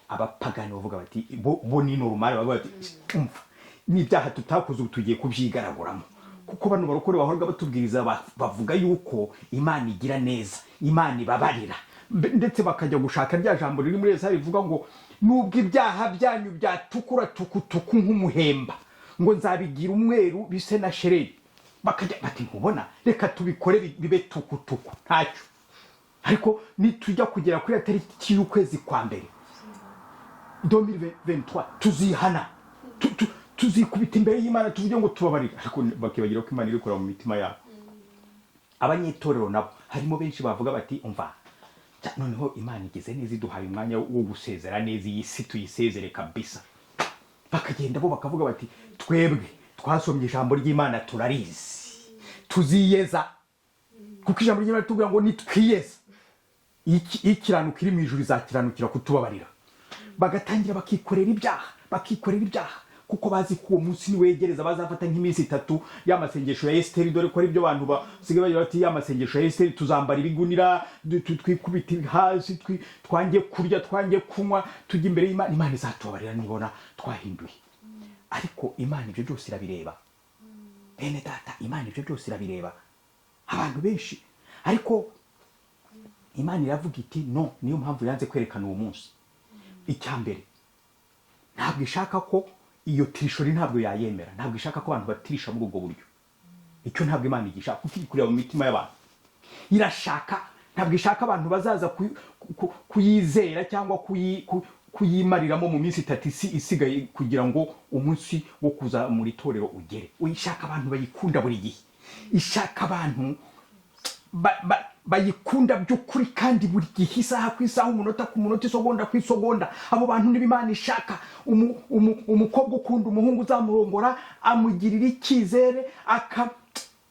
abapagani bavuga bati bo ni normal, bavuga bati: "Umva, n'ibyaha tutakoze ubu tugiye kubyigaraguramo, kuko bano barokore bahoraga batubwiriza bavuga yuko Imana igira neza, Imana ibabarira." Ndetse bakajya gushaka rya jambo riri muri Yesaya rivuga ngo nubwo ibyaha byanyu byatukura tukutuku nk'umuhemba, ngo nzabigira umweru bise na sheregi. Bakajya bati: "Ntubona, reka tubikore bibe tukutuku, ntacyo." Ariko nitujya kugera kuri ya tariki y'ukwezi kwa mbere 2023, tuzihana, tuzikubita imbere y'Imana, tuvuge ngo tubabarire. Ariko bakibagira ko Imana iri kureba mu mitima yabo. Abanyetorero nabo harimo benshi bavuga bati: "Umva, noneho Imana igeze neza, iduhaye umwanya wo gusezera neza iyi si, tuyisezere kabisa." Bakagenda bo bakavuga bati: "Twebwe twasomye ijambo ry'Imana, turarizi, tuziyeza, kuko ijambo ry'Imana ritubwira ngo nitwiyeza, ikiranuka iri mu ijuru izakiranukira kutubabarira." Bagatangira bakikorera ibyaha, bakikorera ibyaha, kuko bazi ko uwo munsi niwegereza bazafata nk'iminsi 3 y'amasengesho ya Esiteri, dore ko ari byo abantu basigaye bagira bati: "Ya masengesho ya Esiteri, tuzambara ibigunira, twikubite hasi, twange kurya, twange kunywa, tujye imbere y'Imana, Imana izatubabarira nibona twahinduye." Ariko Imana ibyo byose irabireba, bene data. Imana ibyo byose irabireba. Abantu benshi, ariko Imana iravuga iti: "No." Niyo mpamvu yanze kwerekana uwo munsi. Icya mbere, ntabwo ishaka ko iyo tricherie, ntabwo yayemera, ntabwo ishaka ko abantu batirisha muri ubwo buryo. Icyo ntabwo Imana igishaka, kuko iri kureba mu mitima y'abantu. Irashaka, ntabwo ishaka abantu bazaza kuyizera cyangwa kuyimariramo mu minsi 3 isi isigaye kugira ngo umunsi wo kuza muri itorero ugere. Uyishaka abantu bayikunda buri gihe, ishaka abantu bayikunda by'ukuri kandi buri gihe, isaha ku isaha, umunota ku munota, isogonda ku isogonda. Abo bantu niba Imana ishaka. Umukobwa ukunda umuhungu uzamurongora, amugirira icyizere,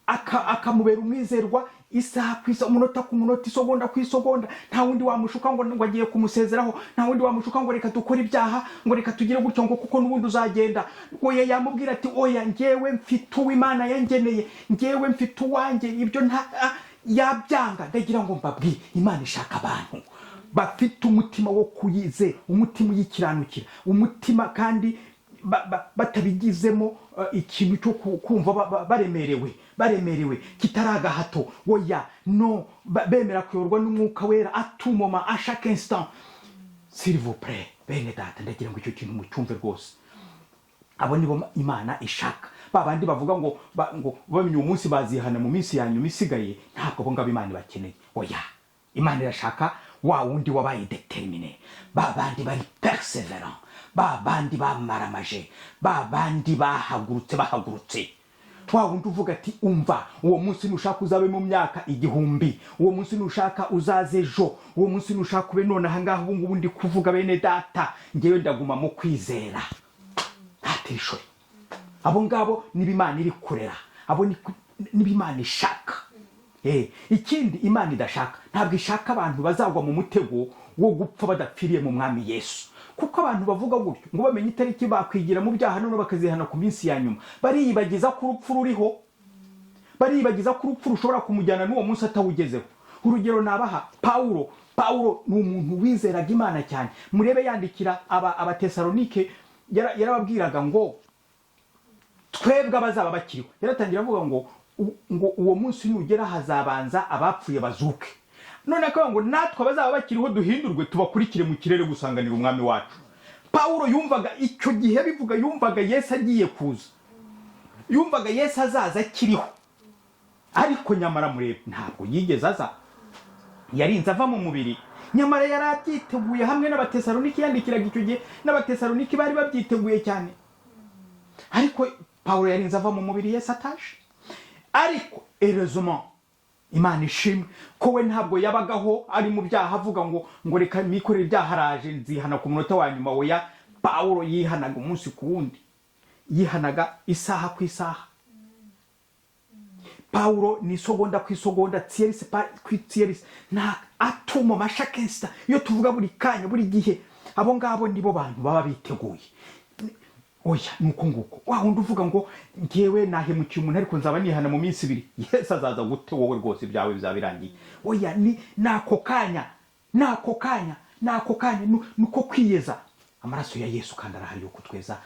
akamubera umwizerwa isaha ku isaha, umunota ku munota, isogonda ku isogonda. Nta wundi wamushuka ngo agiye kumusezeraho, nta wundi wamushuka ngo reka dukore ibyaha, ngo reka tugire gutyo, ngo kuko n'ubundi uzagenda. Oya, yamubwira ati: "Oya, njyewe mfite uw'Imana yangeneye, njyewe mfite uwanjye." Ibyo nta yabyanga. Ndagira ngo mbabwire, Imana ishaka abantu bafite umutima wo kuyize, umutima uyikiranukira, umutima kandi batabigizemo ikintu cyo kumva baremerewe, kitari agahato. Oya, no bemera kuyoborwa n'Umwuka Wera à tout moment, à chaque instant. S'il vous plaît, bene data, ndagira ngo icyo kintu mucyumve rwose. Abo nibo Imana ishaka. Ba bandi bavuga ngo bamenye uwo munsi bazihana mu minsi ya nyuma isigaye, ntabwo abo ngabo Imana ibakeneye. Oya, Imana irashaka wa wundi wabaye déterminé, ba bandi bari persévérant, ba bandi bamaramaje, ba bandi bahagurutse, bahagurutse, wa wundi uvuga ati: "Umva, uwo munsi nushaka uzabe mu myaka 1000, uwo munsi nushaka uzaze ejo, uwo munsi nushaka ube none ahangaha ubu ngubu ndi kuvuga." Bene data, ngewe ndaguma mu kwizera, ntatishore. Abo ngabo niba Imana iri kurera, abo niba Imana ishaka. Ikindi Imana idashaka, ntabwo ishaka abantu bazagwa mu mutego wo gupfa badapfiriye mu Mwami Yesu, kuko abantu bavuga gutyo ngo bamenye itariki bakwigira mu byaha, none bakazihana ku minsi ya nyuma, bariyibagiza ko urupfu ruriho, bariyibagiza ko urupfu rushobora kumujyana n'uwo munsi atawugezeho. Urugero nabaha, Pawulo. Pawulo ni umuntu wizeraga Imana cyane. Murebe yandikira Abatesalonike, yarababwiraga ngo twebwe abazaba bakiriho, yaratangira avuga ngo uwo munsi nugera hazabanza abapfuye bazuke, none akavuga ngo natwe abazaba bakiriho duhindurwe, tubakurikire mu kirere gusanganira Umwami wacu. Pawulo yumvaga icyo gihe bivuga, yumvaga Yesu agiye kuza, yumvaga Yesu azaza akiriho. Ariko nyamara murebe, ntabwo yigeze aza, yarinze ava mu mubiri. Nyamara yari abyiteguye hamwe n'Abatesaloniki yandikiraga icyo gihe, n'Abatesaloniki bari babyiteguye cyane. Ariko Pawulo yarinze ava mu mubiri Yesu ataje. Ariko heureusement, Imana ishimwe ko we ntabwo yabagaho ari mu byaha avuga ngo reka mikorere ibyaha, araje nzihana ku munota wa nyuma. Oya, Pawulo yihanaga umunsi ku wundi, yihanaga isaha ku isaha. Pawulo ni isogonda ku isogonda, tierce ku tierce, nta atumo mashakensita. Iyo tuvuga buri kanya, buri gihe, abo ngabo nibo bantu baba biteguye. Oya, ni uko nguko. Wa wundi uvuga ngo ngewe nahemukiye umuntu, ariko nzaba nihana mu minsi 2, Yesu azaza gute? Wowe rwose ibyawe bizaba birangiye. Oya, ni nako kanya, nako kanya, nako kanya, nuko kwiyeza. Amaraso ya Yesu kandi arahari yo kutweza.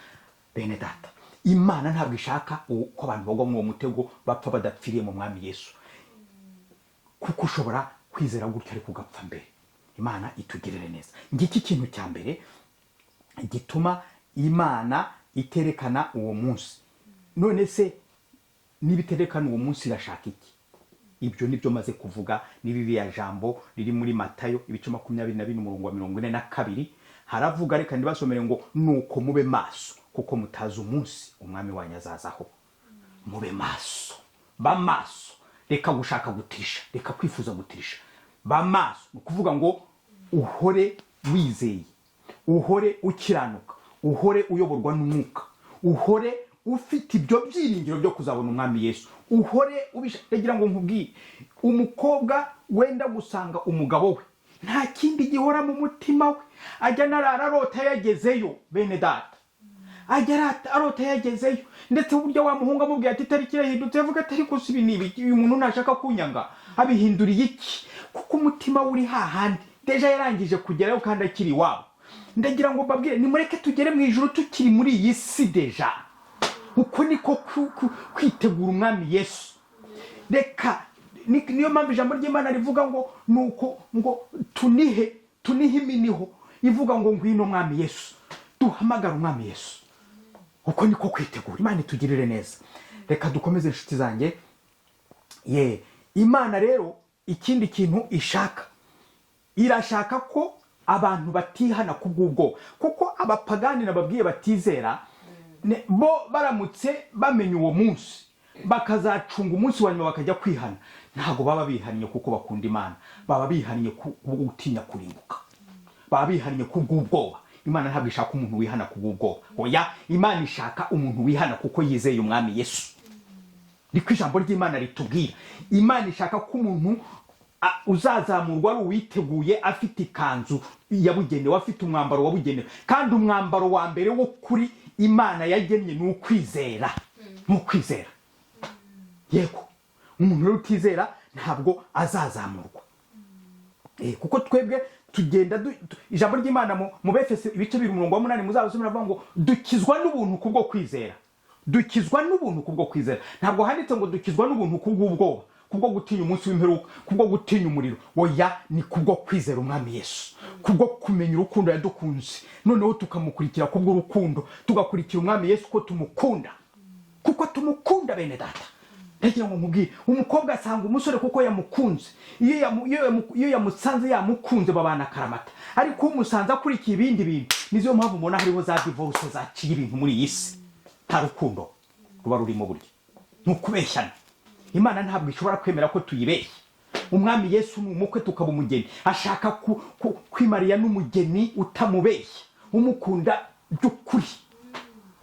Bene data, Imana ntabwo ishaka ko abantu bagwa muri uwo mutego, bapfa badapfiriye mu Mwami Yesu, kuko ushobora kwizera gutyo ariko ugapfa mbere. Imana itugirire neza. Ngiki ikintu cya mbere gituma Imana iterekana uwo munsi. None se niba iterekana uwo munsi, irashaka iki? Ibyo nibyo maze kuvuga. Ni ririya jambo riri muri Matayo ibice 24, umurongo wa 42. Haravuga, reka ndibasomere, ngo nuko mube maso, kuko mutazi umunsi Umwami wanyu azazaho. Mube maso, ba maso. Reka gushaka gutirisha, reka kwifuza gutirisha, ba maso. Ni ukuvuga ngo uhore wizeye, uhore ukiranuka, uhore uyoborwa n'Umwuka, uhore ufite ibyo byiringiro byo kuzabona Umwami Yesu, uhore ubisha. Ngo nkubwire, umukobwa wenda gusanga umugabo we, nta kindi gihora mu mutima we, ajya anarara arota yagezeyo. Bene data, ajya arota yagezeyo. Ndetse uburyo wa muhungu amubwiye ati itariki irahindutse, yavuga ati ariko si ibi ni ibiki? Uyu muntu ntashaka kunyanga, abihinduriye iki? Kuko umutima we uri hahandi, déjà yarangije kugerayo kandi akiri iwabo. Ndagira ngo mbabwire, nimureke tugere mu ijuru tukiri muri iyi si déjà. Uko niko kwitegura Umwami Yesu. Reka niyo mpamvu ijambo ry'Imana rivuga ngo nuko ngo tunihe, tunihe iminiho ivuga ngo ngwino Mwami Yesu. Duhamagare Umwami Yesu. Uko niko kwitegura. Imana itugirire neza. Reka dukomeze, inshuti zanjye. Ye, Imana rero ikindi kintu ishaka, irashaka ko abantu batihana kubw'ubwoba, kuko abapagani nababwiye batizera, bo baramutse bamenya uwo munsi, bakazacunga umunsi wa nyuma bakajya kwihana, ntabwo baba bihannye kuko bakunda Imana, baba bihannye kubwo gutinya kurimbuka, baba bihannye kubw'ubwoba. Imana ntabwo ishaka umuntu wihana kubw'ubwoba. Oya, Imana ishaka umuntu wihana kuko yizeye Umwami Yesu. Niko ijambo ry'Imana ritubwira. Imana ishaka ko umuntu uzazamurwa ari uwiteguye, afite ikanzu yabugenewe, afite umwambaro wabugenewe. Kandi umwambaro wa mbere wo kuri Imana yagennye ni ukwizera, ni ukwizera. Yego, umuntu rero utizera ntabwo azazamurwa. Kuko twebwe tugenda ijambo ry'Imana mu Befeso ibice 2, umurongo wa 8, muzabasome, ravuga ngo dukizwa n'ubuntu kubwo kwizera. Dukizwa n'ubuntu kubwo kwizera. Ntabwo handitse ngo dukizwa n'ubuntu kubw'ubwoba, kubwo gutinya umunsi w'imperuka, kubwo gutinya umuriro. Oya, ni kubwo kwizera Umwami Yesu, kubwo kumenya urukundo yadukunze, noneho tukamukurikira kubw'urukundo, tugakurikira Umwami Yesu ko tumukunda, kuko tumukunda. Bene data, ndagira ngo nkubwire, umukobwa asanga umusore kuko yamukunze. Iyo yamusanze yamukunze, babana akaramata. Ariko umusanze akurikiye ibindi bintu, nizo mpamvu mubona hariho za divorce zaciye ibintu muri iyi si. Nta rukundo ruba rurimo, burya ni ukubeshyana. Imana ntabwo ishobora kwemera ko tuyibeshya. Umwami Yesu ni umukwe, tukaba umugeni. Ashaka kwimariya n'umugeni utamubeshya, umukunda by'ukuri.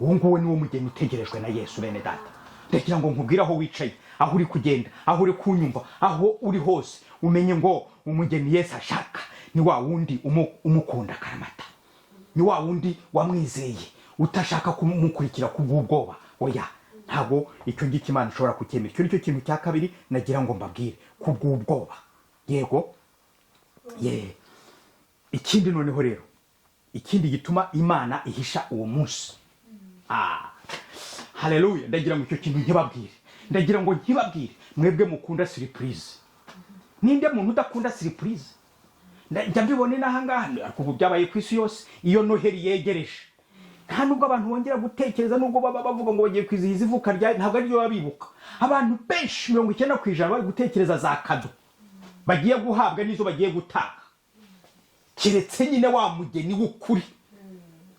Uwo nguwo ni wo mugeni utegerejwe na Yesu. Bene data, ndagira ngo nkubwire, aho wicaye, aho uri kugenda, aho uri kunyumva, aho uri hose, umenye ngo umugeni Yesu ashaka ni wa wundi umukunda akaramata, ni wa wundi wamwizeye, utashaka kumukurikira kubw'ubwoba. Oya, ntabwo icyo ngicyo Imana ishobora kucyemera. Icyo nicyo kintu cya kabiri nagira ngo mbabwire, kubw'ubwoba. Yego ye. Ikindi noneho rero, ikindi gituma Imana ihisha uwo munsi, haleluya, ndagira ngo icyo kintu nkibabwire, ndagira ngo nkibabwire mwebwe mukunda surprise. Ninde muntu udakunda surprise? Njya mbibona inaha ngaha, ariko ubu byabaye ku isi yose. Iyo Noheli yegereje, nta nubwo abantu bongera gutekereza, nubwo baba bavuga ngo bagiye kwizihiza ivuka rya, ntabwo ariryo baba bibuka. Abantu benshi, 90%, bari gutekereza za cadeau bagiye guhabwa n'izo bagiye gutanga, keretse nyine wa mugeni w'ukuri,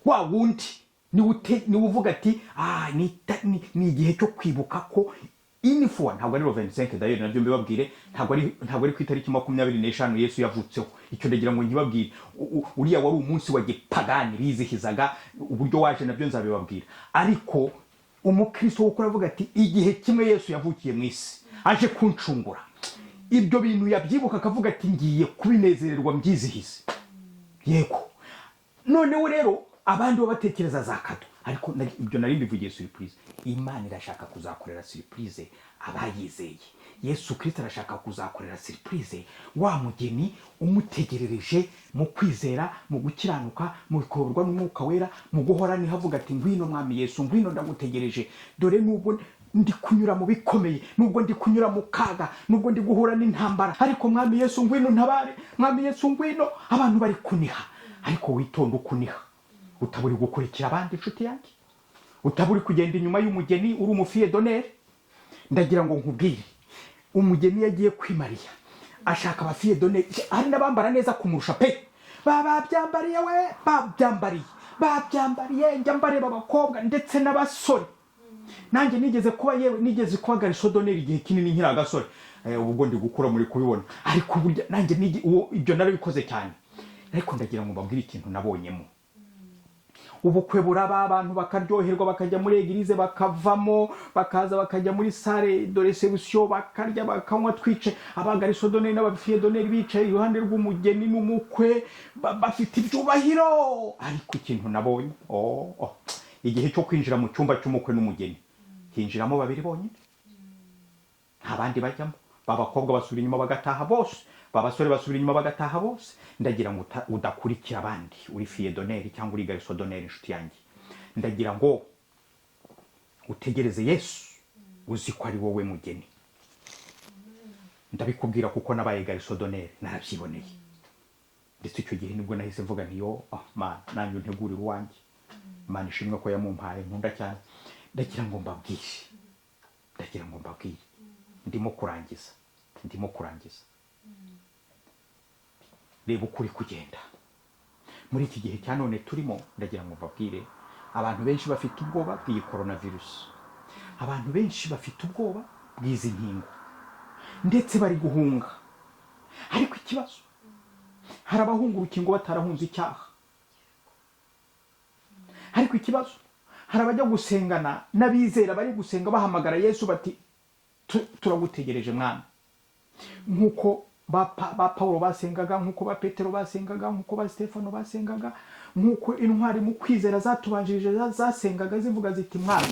wa wundi. Niwe uvuga ati ni igihe cyo kwibuka ko inifuwa ntabwo ari 25. D'ailleurs nabyo mbibabwire, ntabwo ari ku itariki 25 Yesu yavutseho. Icyo ndagira ngo nkibabwire. Uriya wari umunsi wa gipagani bizihizaga. Uburyo waje nabyo nzabibabwira. Ariko umukristo wo avuga ati igihe kimwe Yesu yavukiye mu isi aje kuncungura, ibyo bintu yabyibuka akavuga ati ngiye kubinezererwa mbyizihize. Yego, noneho rero abandi bo batekereza za cadeau, ariko ibyo nari mbivugiye surprise. Imana irashaka kuzakorera surprise abayizeye. Yesu Kirisito arashaka kuzakorera surprise wa mugeni umutegerereje mu kwizera, mu gukiranuka, mu bikorwa n'Umwuka Wera, mu guhora niho avuga ati ngwino Mwami Yesu, ngwino, ndagutegereje. Dore nubwo ndi kunyura mu bikomeye, nubwo ndi kunyura mu kaga, nubwo ndi guhura n'intambara, ariko Mwami Yesu ngwino ntabare, Mwami Yesu ngwino. Abantu bari kuniha, ariko witonde ukuniha, utaba uri gukurikira abandi, inshuti yanjye, utaba uri kugenda inyuma y'umugeni uri umu fille d'honneur. Ndagira ngo nkubwire, umugeni yagiye kwimariya ashaka aba fille d'honneur. Hari n'abambara neza kumurusha pe, babyambariye we, babyambariye, babyambariye. Njya mbareba abakobwa ndetse n'abasore. Nanjye nigeze kuba, yewe nigeze kuba garçon d'honneur igihe kinini nkiri agasore. Ubwo ndi gukura muri kubibona, ariko burya nanjye ibyo narabikoze cyane. Ariko ndagira ngo mbabwire ikintu nabonyemo. Ubukwe buraba, abantu bakaryoherwa, bakajya muri église, bakavamo, bakaza bakajya muri salle de réception, bakarya, bakanywa, twice aba garçon d'honneur n'aba fille d'honneur bicaye iruhande rw'umugeni n'umukwe, bafite ibyubahiro. Ariko ikintu nabonye, oh, igihe cyo kwinjira mu cyumba cy'umukwe n'umugeni, hinjiramo babiri bonyine, nta bandi bajyamo. Ba bakobwa basubira inyuma bagataha bose, ba basore basubira inyuma bagataha bose. Ndagira ngo udakurikira abandi uri fille d'honneur cyangwa uri garçon d'honneur, inshuti yanjye. Ndagira ngo utegereze Yesu uzi ko ari wowe mugeni. Ndabikubwira kuko nabaye garçon d'honneur, narabyiboneye. Ndetse icyo gihe nibwo nahise mvuga nti yo, Mana, nanjye untegurire uwanjye. Imana ishimwe ko yamumpaye nkunda cyane. Ndagira ngo mbabwire, ndagira ngo mbabwire, ndimo kurangiza, ndimo kurangiza. Reba uko uri kugenda muri iki gihe cya none turimo. Ndagira ngo mbabwire, abantu benshi bafite ubwoba bw'iyi coronavirus, abantu benshi bafite ubwoba bw'izi nkingo, ndetse bari guhunga. Ariko ikibazo, hari abahunga urukingo batarahunze icyaha. Ariko ikibazo, hari abajya gusengana n'abizera bari gusenga bahamagara Yesu bati turagutegereje mwana, nk'uko ba Pawulo basengaga, nk'uko ba Petero basengaga, nk'uko ba Stefano basengaga, nk'uko intwari mu kwizera zatubanjirije zasengaga zivuga ziti mwana,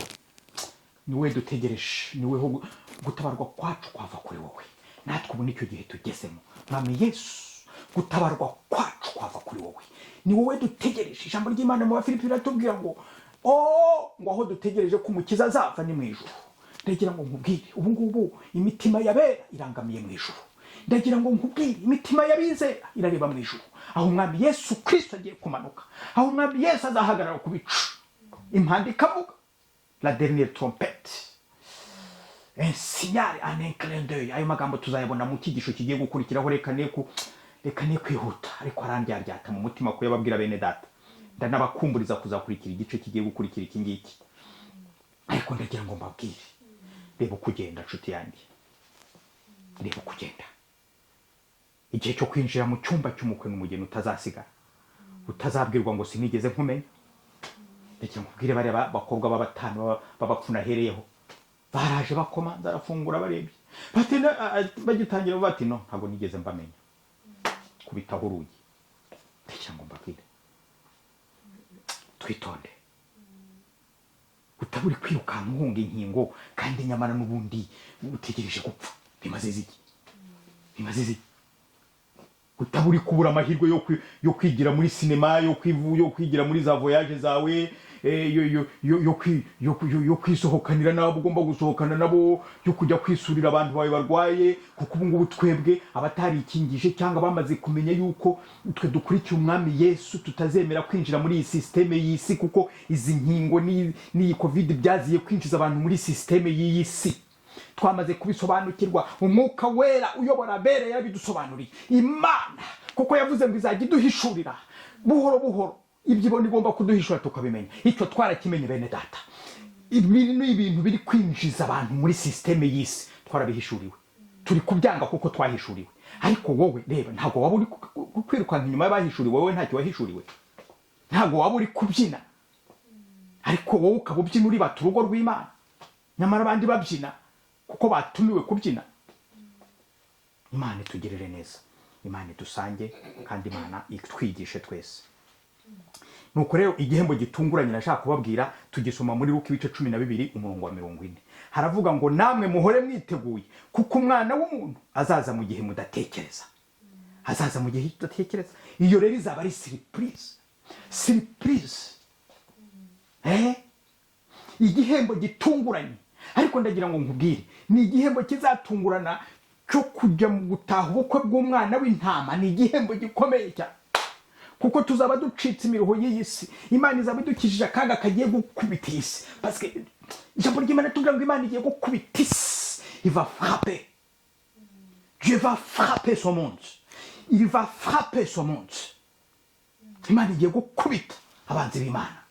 niwe dutegereje, niwe ho gutabarwa kwacu kwava kuri wowe. Natwe ubu nicyo gihe tugezemo. Mwami Yesu, gutabarwa kwacu kwava kuri wowe, ni wowe dutegereje. Ijambo ry'Imana mu Bafilipi riratubwira ngo ngo aho dutegereje ko Umukiza azava ni mu ijuru. Ndagira ngo nkubwire, ubu ngubu imitima y'abera irangamiye mu ijuru. Ndagira ngo nkubwire, imitima y'abizera irareba mu ijuru, aho Umwami Yesu Kirisito agiye kumanuka, aho Umwami Yesu azahagarara ku bicu, impanda ikavuga, la dernière trompette, un signal en un clin d'œil. Ayo magambo tuzayabona mu cyigisho kigiye gukurikiraho. Reka ne kwihuta, ariko arandyaryata mu mutima kuyababwira. Bene data, ndanabakumburiza kuzakurikira igice kigiye gukurikira iki ngiki. Ariko ndagira ngo mbabwire, reba uko ugenda, nshuti yanjye, reba uko ugenda. Igihe cyo kwinjira mu cyumba cy'umukwe n'umugeni utazasigara, utazabwirwa ngo sinigeze nkumenya. Ndagira ngo ubwire bariya bakobwa b'abatanu b'abapfu nahereyeho, baraje bakomanza, arafungura, barebye bati bagitangira bati no, ntabwo nigeze mbamenya, kubitaho urugi. Ndagira ngo mbabwire, twitonde, utaba uri kwirukanka uhunga inkingo kandi nyamara n'ubundi utegereje gupfa. Bimaze iki? Bimaze iki? Utaba uri kubura amahirwe yo kwigira muri sinema, yo kwigira muri za voyage zawe, yo kwisohokanira n'abo ugomba gusohokana nabo, yo kujya kwisurira abantu bawe barwaye. Kuko ubu ngubu twebwe abatarikingije cyangwa bamaze kumenya yuko twe dukurikiye Umwami Yesu, tutazemera kwinjira muri iyi système y'isi, kuko izi nkingo n'iyi COVID byaziye kwinjiza abantu muri système y'iyi si. Twamaze kubisobanukirwa. Umwuka Wera uyobora abera yarabidusobanuriye. Imana kuko yavuze ngo izajya iduhishurira buhoro buhoro. Ibyo ibona igomba kuduhishura tukabimenya. Icyo twarakimenye, bene data. Ibi ni ibintu biri kwinjiza abantu muri système y'isi. Twarabihishuriwe, turi kubyanga kuko twahishuriwe. Ariko wowe reba, ntabwo waba uri kwirukanka inyuma y'abahishuriwe, wowe ntacyo wahishuriwe. Ntabwo waba uri kubyina, ariko wowe ukaba ubyina uribata urugo rw'Imana, nyamara abandi babyina kuko batumiwe kubyina. Imana itugirire neza, Imana idusange, kandi Imana itwigishe twese. Nuko rero igihembo gitunguranye nashaka kubabwira tugisoma muri Luka ibice 12, umurongo wa 40. Haravuga ngo: "Namwe muhore mwiteguye, kuko Umwana w'umuntu azaza mu gihe mudatekereza." Azaza mu gihe tudatekereza. Iyo rero izaba ari surprise, surprise, igihembo gitunguranye. Ariko ndagira ngo nkubwire, ni igihembo kizatungurana cyo kujya mu gutaha ubukwe bw'Umwana w'Intama. Ni igihembo gikomeye cyane, kuko tuzaba ducitse imiruho y'iyi si. Imana izaba idukijije akaga kagiye gukubita iyi si, parce que ijambo ry'Imana tubwira ngo Imana igiye gukubita isi. Il va frapper, Dieu va frapper son monde, il va frapper son monde. Imana igiye gukubita abanzi b'Imana.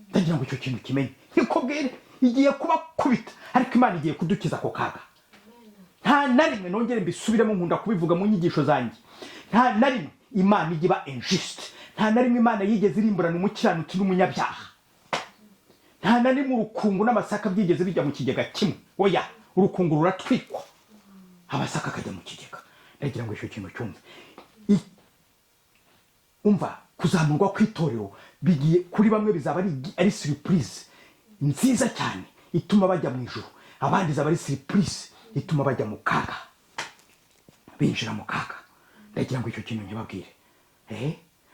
Ndagira ngo icyo kintu kimenye, nkikubwire, igiye kubakubita, ariko Imana igiye kudukiza ako kaga. Nta na rimwe, nongere mbisubiremo, nkunda kubivuga mu nyigisho zanjye, nta na rimwe Imana ijya iba injuste. Nta na rimwe Imana yigeze irimburana umukiranutsi n'umunyabyaha. Nta na rimwe urukungu n'amasaka byigeze bijya mu kigega kimwe. Oya, urukungu ruratwikwa, amasaka akajya mu kigega. Ndagira ngo icyo kintu cyumve. Umva, kuzamurwa kw'itorero bigiye kuri bamwe bizaba ari surprise nziza cyane ituma bajya mu ijuru, abandi izaba ari surprise ituma bajya mu kaga, binjira mu kaga. Ndagira ngo icyo kintu nkibabwire.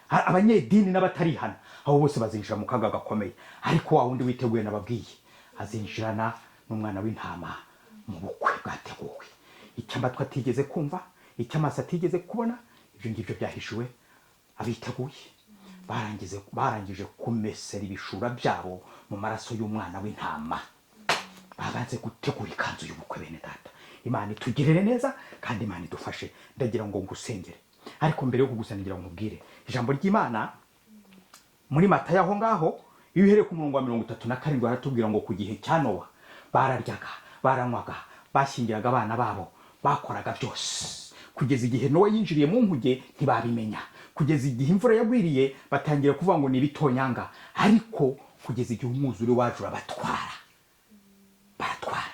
Abanyedini n'abatarihana, abo bose bazinjira mu kaga gakomeye. Ariko wa wundi witeguye nababwiye azinjirana n'Umwana w'Intama mu bukwe bwateguwe. Icyo amatwi atigeze kumva, icyo amaso atigeze kubona, ibyo ngibyo byahishuwe abiteguye, barangije kumesera ibishura byabo mu maraso y'Umwana w'Intama, babanze gutegura ikanzu y'ubukwe. Bene data, Imana itugirire neza kandi Imana idufashe. Ndagira ngo ngusengere, ariko mbere yo kugusengera ngo nkubwire ijambo ry'Imana muri Matayo aho ngaho, iyo uhereye ku murongo wa 37, haratubwira ngo ku gihe cya Nowa bararyaga, baranywaga, bashyingiraga abana babo, bakoraga byose, kugeza igihe Nowa yinjiriye mu nkuge ntibabimenya, kugeza igihe imvura yagwiriye batangira kuvuga ngo ni ibitonyanga, ariko kugeza igihe umwuzure waje urabatwara, baratwara,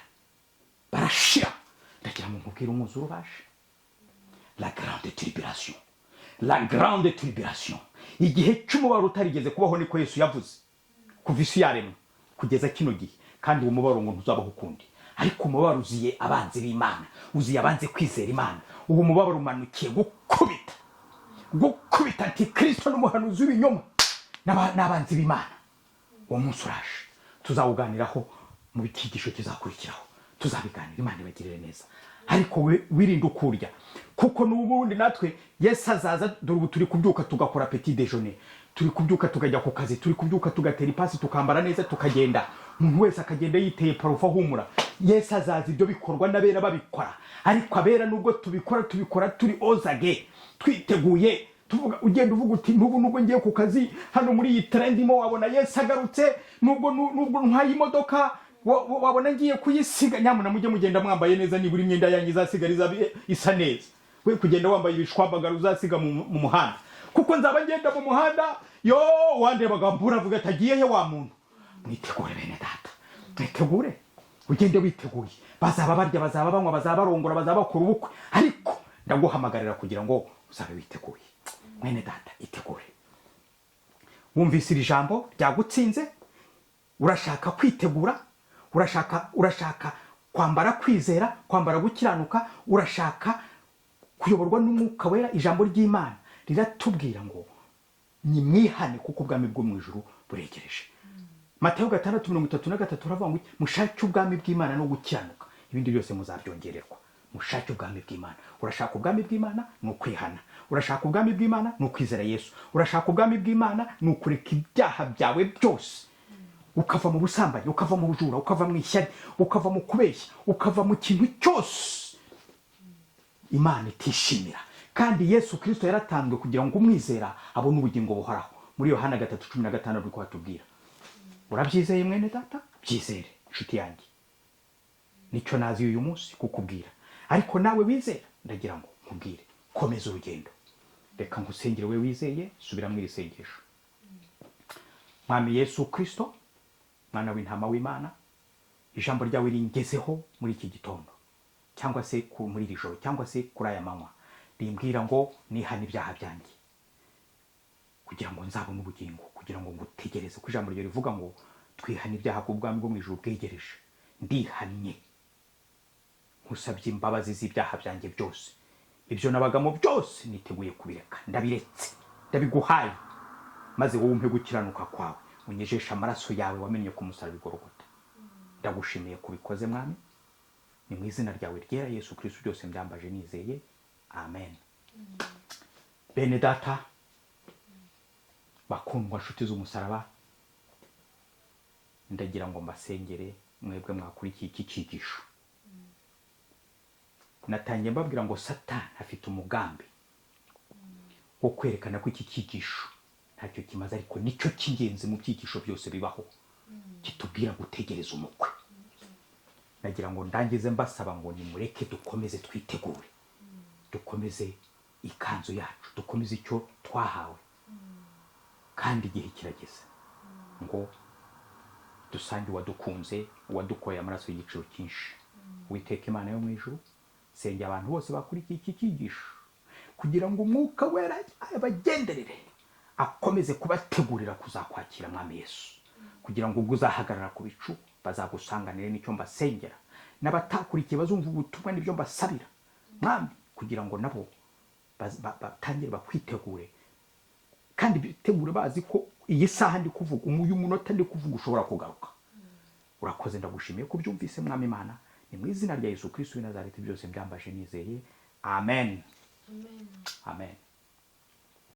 barashira. Ndagira ngo nkubwire, umwuzure uraje, la grande tribulation, la grande tribulation, igihe cy'umubabaro utarigeze kubaho, niko Yesu yavuze, kuva isi yaremwa kugeza kino gihe. Kandi uwo mubabaro ngo ntuzabaho ukundi. Ariko umubabaro uziye abanzi b'Imana, uziye abanze kwizera Imana. Uwo mubabaro umanukiye gukubita antikristo n'umuhanuzi w'ibinyoma n'abanzi b'Imana. Uwo munsi uraje, tuzawuganiraho mu cyigisho kizakurikiraho, tuzabiganira. Imana ibagirire neza. Ariko we wirinde ukurya, kuko n'ubundi natwe Yesu azaza. Dore ubu turi kubyuka tugakora petit déjeuner, turi kubyuka tukajya ku kazi, turi kubyuka tugatera ipasi, tukambara neza, tukagenda, umuntu wese akagenda yiteye parufe, ahumura. Yesu azaza ibyo bikorwa n'abera babikora. Ariko abera, nubwo tubikora, tubikora turi ozage, twiteguye, tuvuga, ugenda uvuga uti: "N'ubu nubwo ngiye ku kazi hano muri iyi train ndimo, wabona Yesu agarutse. Nubwo ntwaye imodoka, wabona ngiye kuyisiga." Nyamuna mujye mugenda mwambaye neza, nibura imyenda yanyu izasigara izaba isa neza. We kugenda wambaye ibishwambagara uzasiga mu muhanda, kuko nzaba ngenda mu muhanda yo wandebaga mbura avuga ati: "Agiye he wa muntu?" Mwitegure, bene data, mwitegure, ugende witeguye. Bazaba barya, bazaba banywa, bazaba barongora, bazaba bakora ubukwe, ariko ndaguhamagarira kugira ngo uzabe witeguye. Mwene data, itegure. Wumvise iri jambo ryagutsinze, urashaka kwitegura, urashaka kwambara kwizera, kwambara gukiranuka, urashaka kuyoborwa n'Umwuka Wera. Ijambo ry'Imana riratubwira ngo: "Nimwihane kuko ubwami bwo mu ijuru buregereje." Matayo 6:33 uravuga ngo: "Mushake ubwami bw'Imana no gukiranuka, ibindi byose muzabyongererwa." Mushake ubwami bw'Imana. Urashaka ubwami bw'Imana ni ukwihana. Urashaka ubwami bw'Imana ni ukwizera Yesu. Urashaka ubwami bw'Imana ni ukureka ibyaha byawe byose, ukava mu busambanyi, ukava mu bujura, ukava mu ishyari, ukava mu kubeshya, ukava mu kintu cyose Imana itishimira. Kandi Yesu Kirisito yaratanzwe kugira ngo umwizera abone ubugingo buhoraho. Muri Yohana 3:16 niko hatubwira. Urabyizeye, mwene data? Byizere, inshuti yanjye. Nicyo nazi uyu munsi kukubwira. Ariko nawe wizera, ndagira ngo nkubwire, komeza urugendo. Reka nkusengere. We wizeye, subira mu iri sengesho. Mwami Yesu Kirisito, mwana w'intama w'Imana, ijambo ryawe ringezeho muri iki gitondo, cyangwa se muri iri joro, cyangwa se kuri aya manywa, rimbwira ngo nihane ibyaha byanjye kugira ngo nzabone ubugingo, kugira ngo ngutegereze, ko ijambo ryawe rivuga ngo twihane ibyaha ku bwami bwo mu ijuru bwegereje. Ndihannye, nkusabye imbabazi z'ibyaha byanjye byose. Ibyo nabagamo byose niteguye kubireka, ndabiretse, ndabiguhaye, maze wowe umpe gukiranuka kwawe, unyejeshe amaraso yawe wamennye ku musaraba i Gologota. Ndagushimiye kubikoze, Mwami. Ni mu izina ryawe ryera Yesu Kristo byose mbyambaje nizeye, amen. Bene data bakundwa, nshuti z'umusaraba, ndagira ngo mbasengere mwebwe mwakurikiye iki cyigisho. Natangiye mbabwira ngo Satani afite umugambi wo kwerekana ko iki cyigisho ntacyo kimaze, ariko nicyo cy'ingenzi mu byigisho byose bibaho, kitubwira gutegereza umukwe. Nagira ngo ndangize mbasaba ngo nimureke dukomeze twitegure, dukomeze ikanzu yacu, dukomeze icyo twahawe, kandi igihe kirageze ngo dusange uwadukunze, uwadukoye amaraso y'igiciro cyinshi. Witeka Imana yo mu ijuru, sengera abantu bose bakurikiye iki cyigisho kugira ngo Umwuka Wera abagenderere, akomeze kubategurira kuzakwakira, Mwami Yesu, kugira ngo ubwo uzahagarara ku bicu bazagusanganire. Nicyo mbasengera. N'abatakurikiye bazumva ubutumwa, nibyo mbasabira, Mwami, kugira ngo nabo batangire bakwitegure, kandi bitegure bazi ko iyi saha ndi kuvuga, uyu munota ndi kuvuga, ushobora kugaruka. Urakoze, ndagushimiye ko ubyumvise, Mwami Imana. Ni mu izina rya Yesu Kristo w'i Nazareti byose mbyambaje nizeye, amen. Amen. Amen.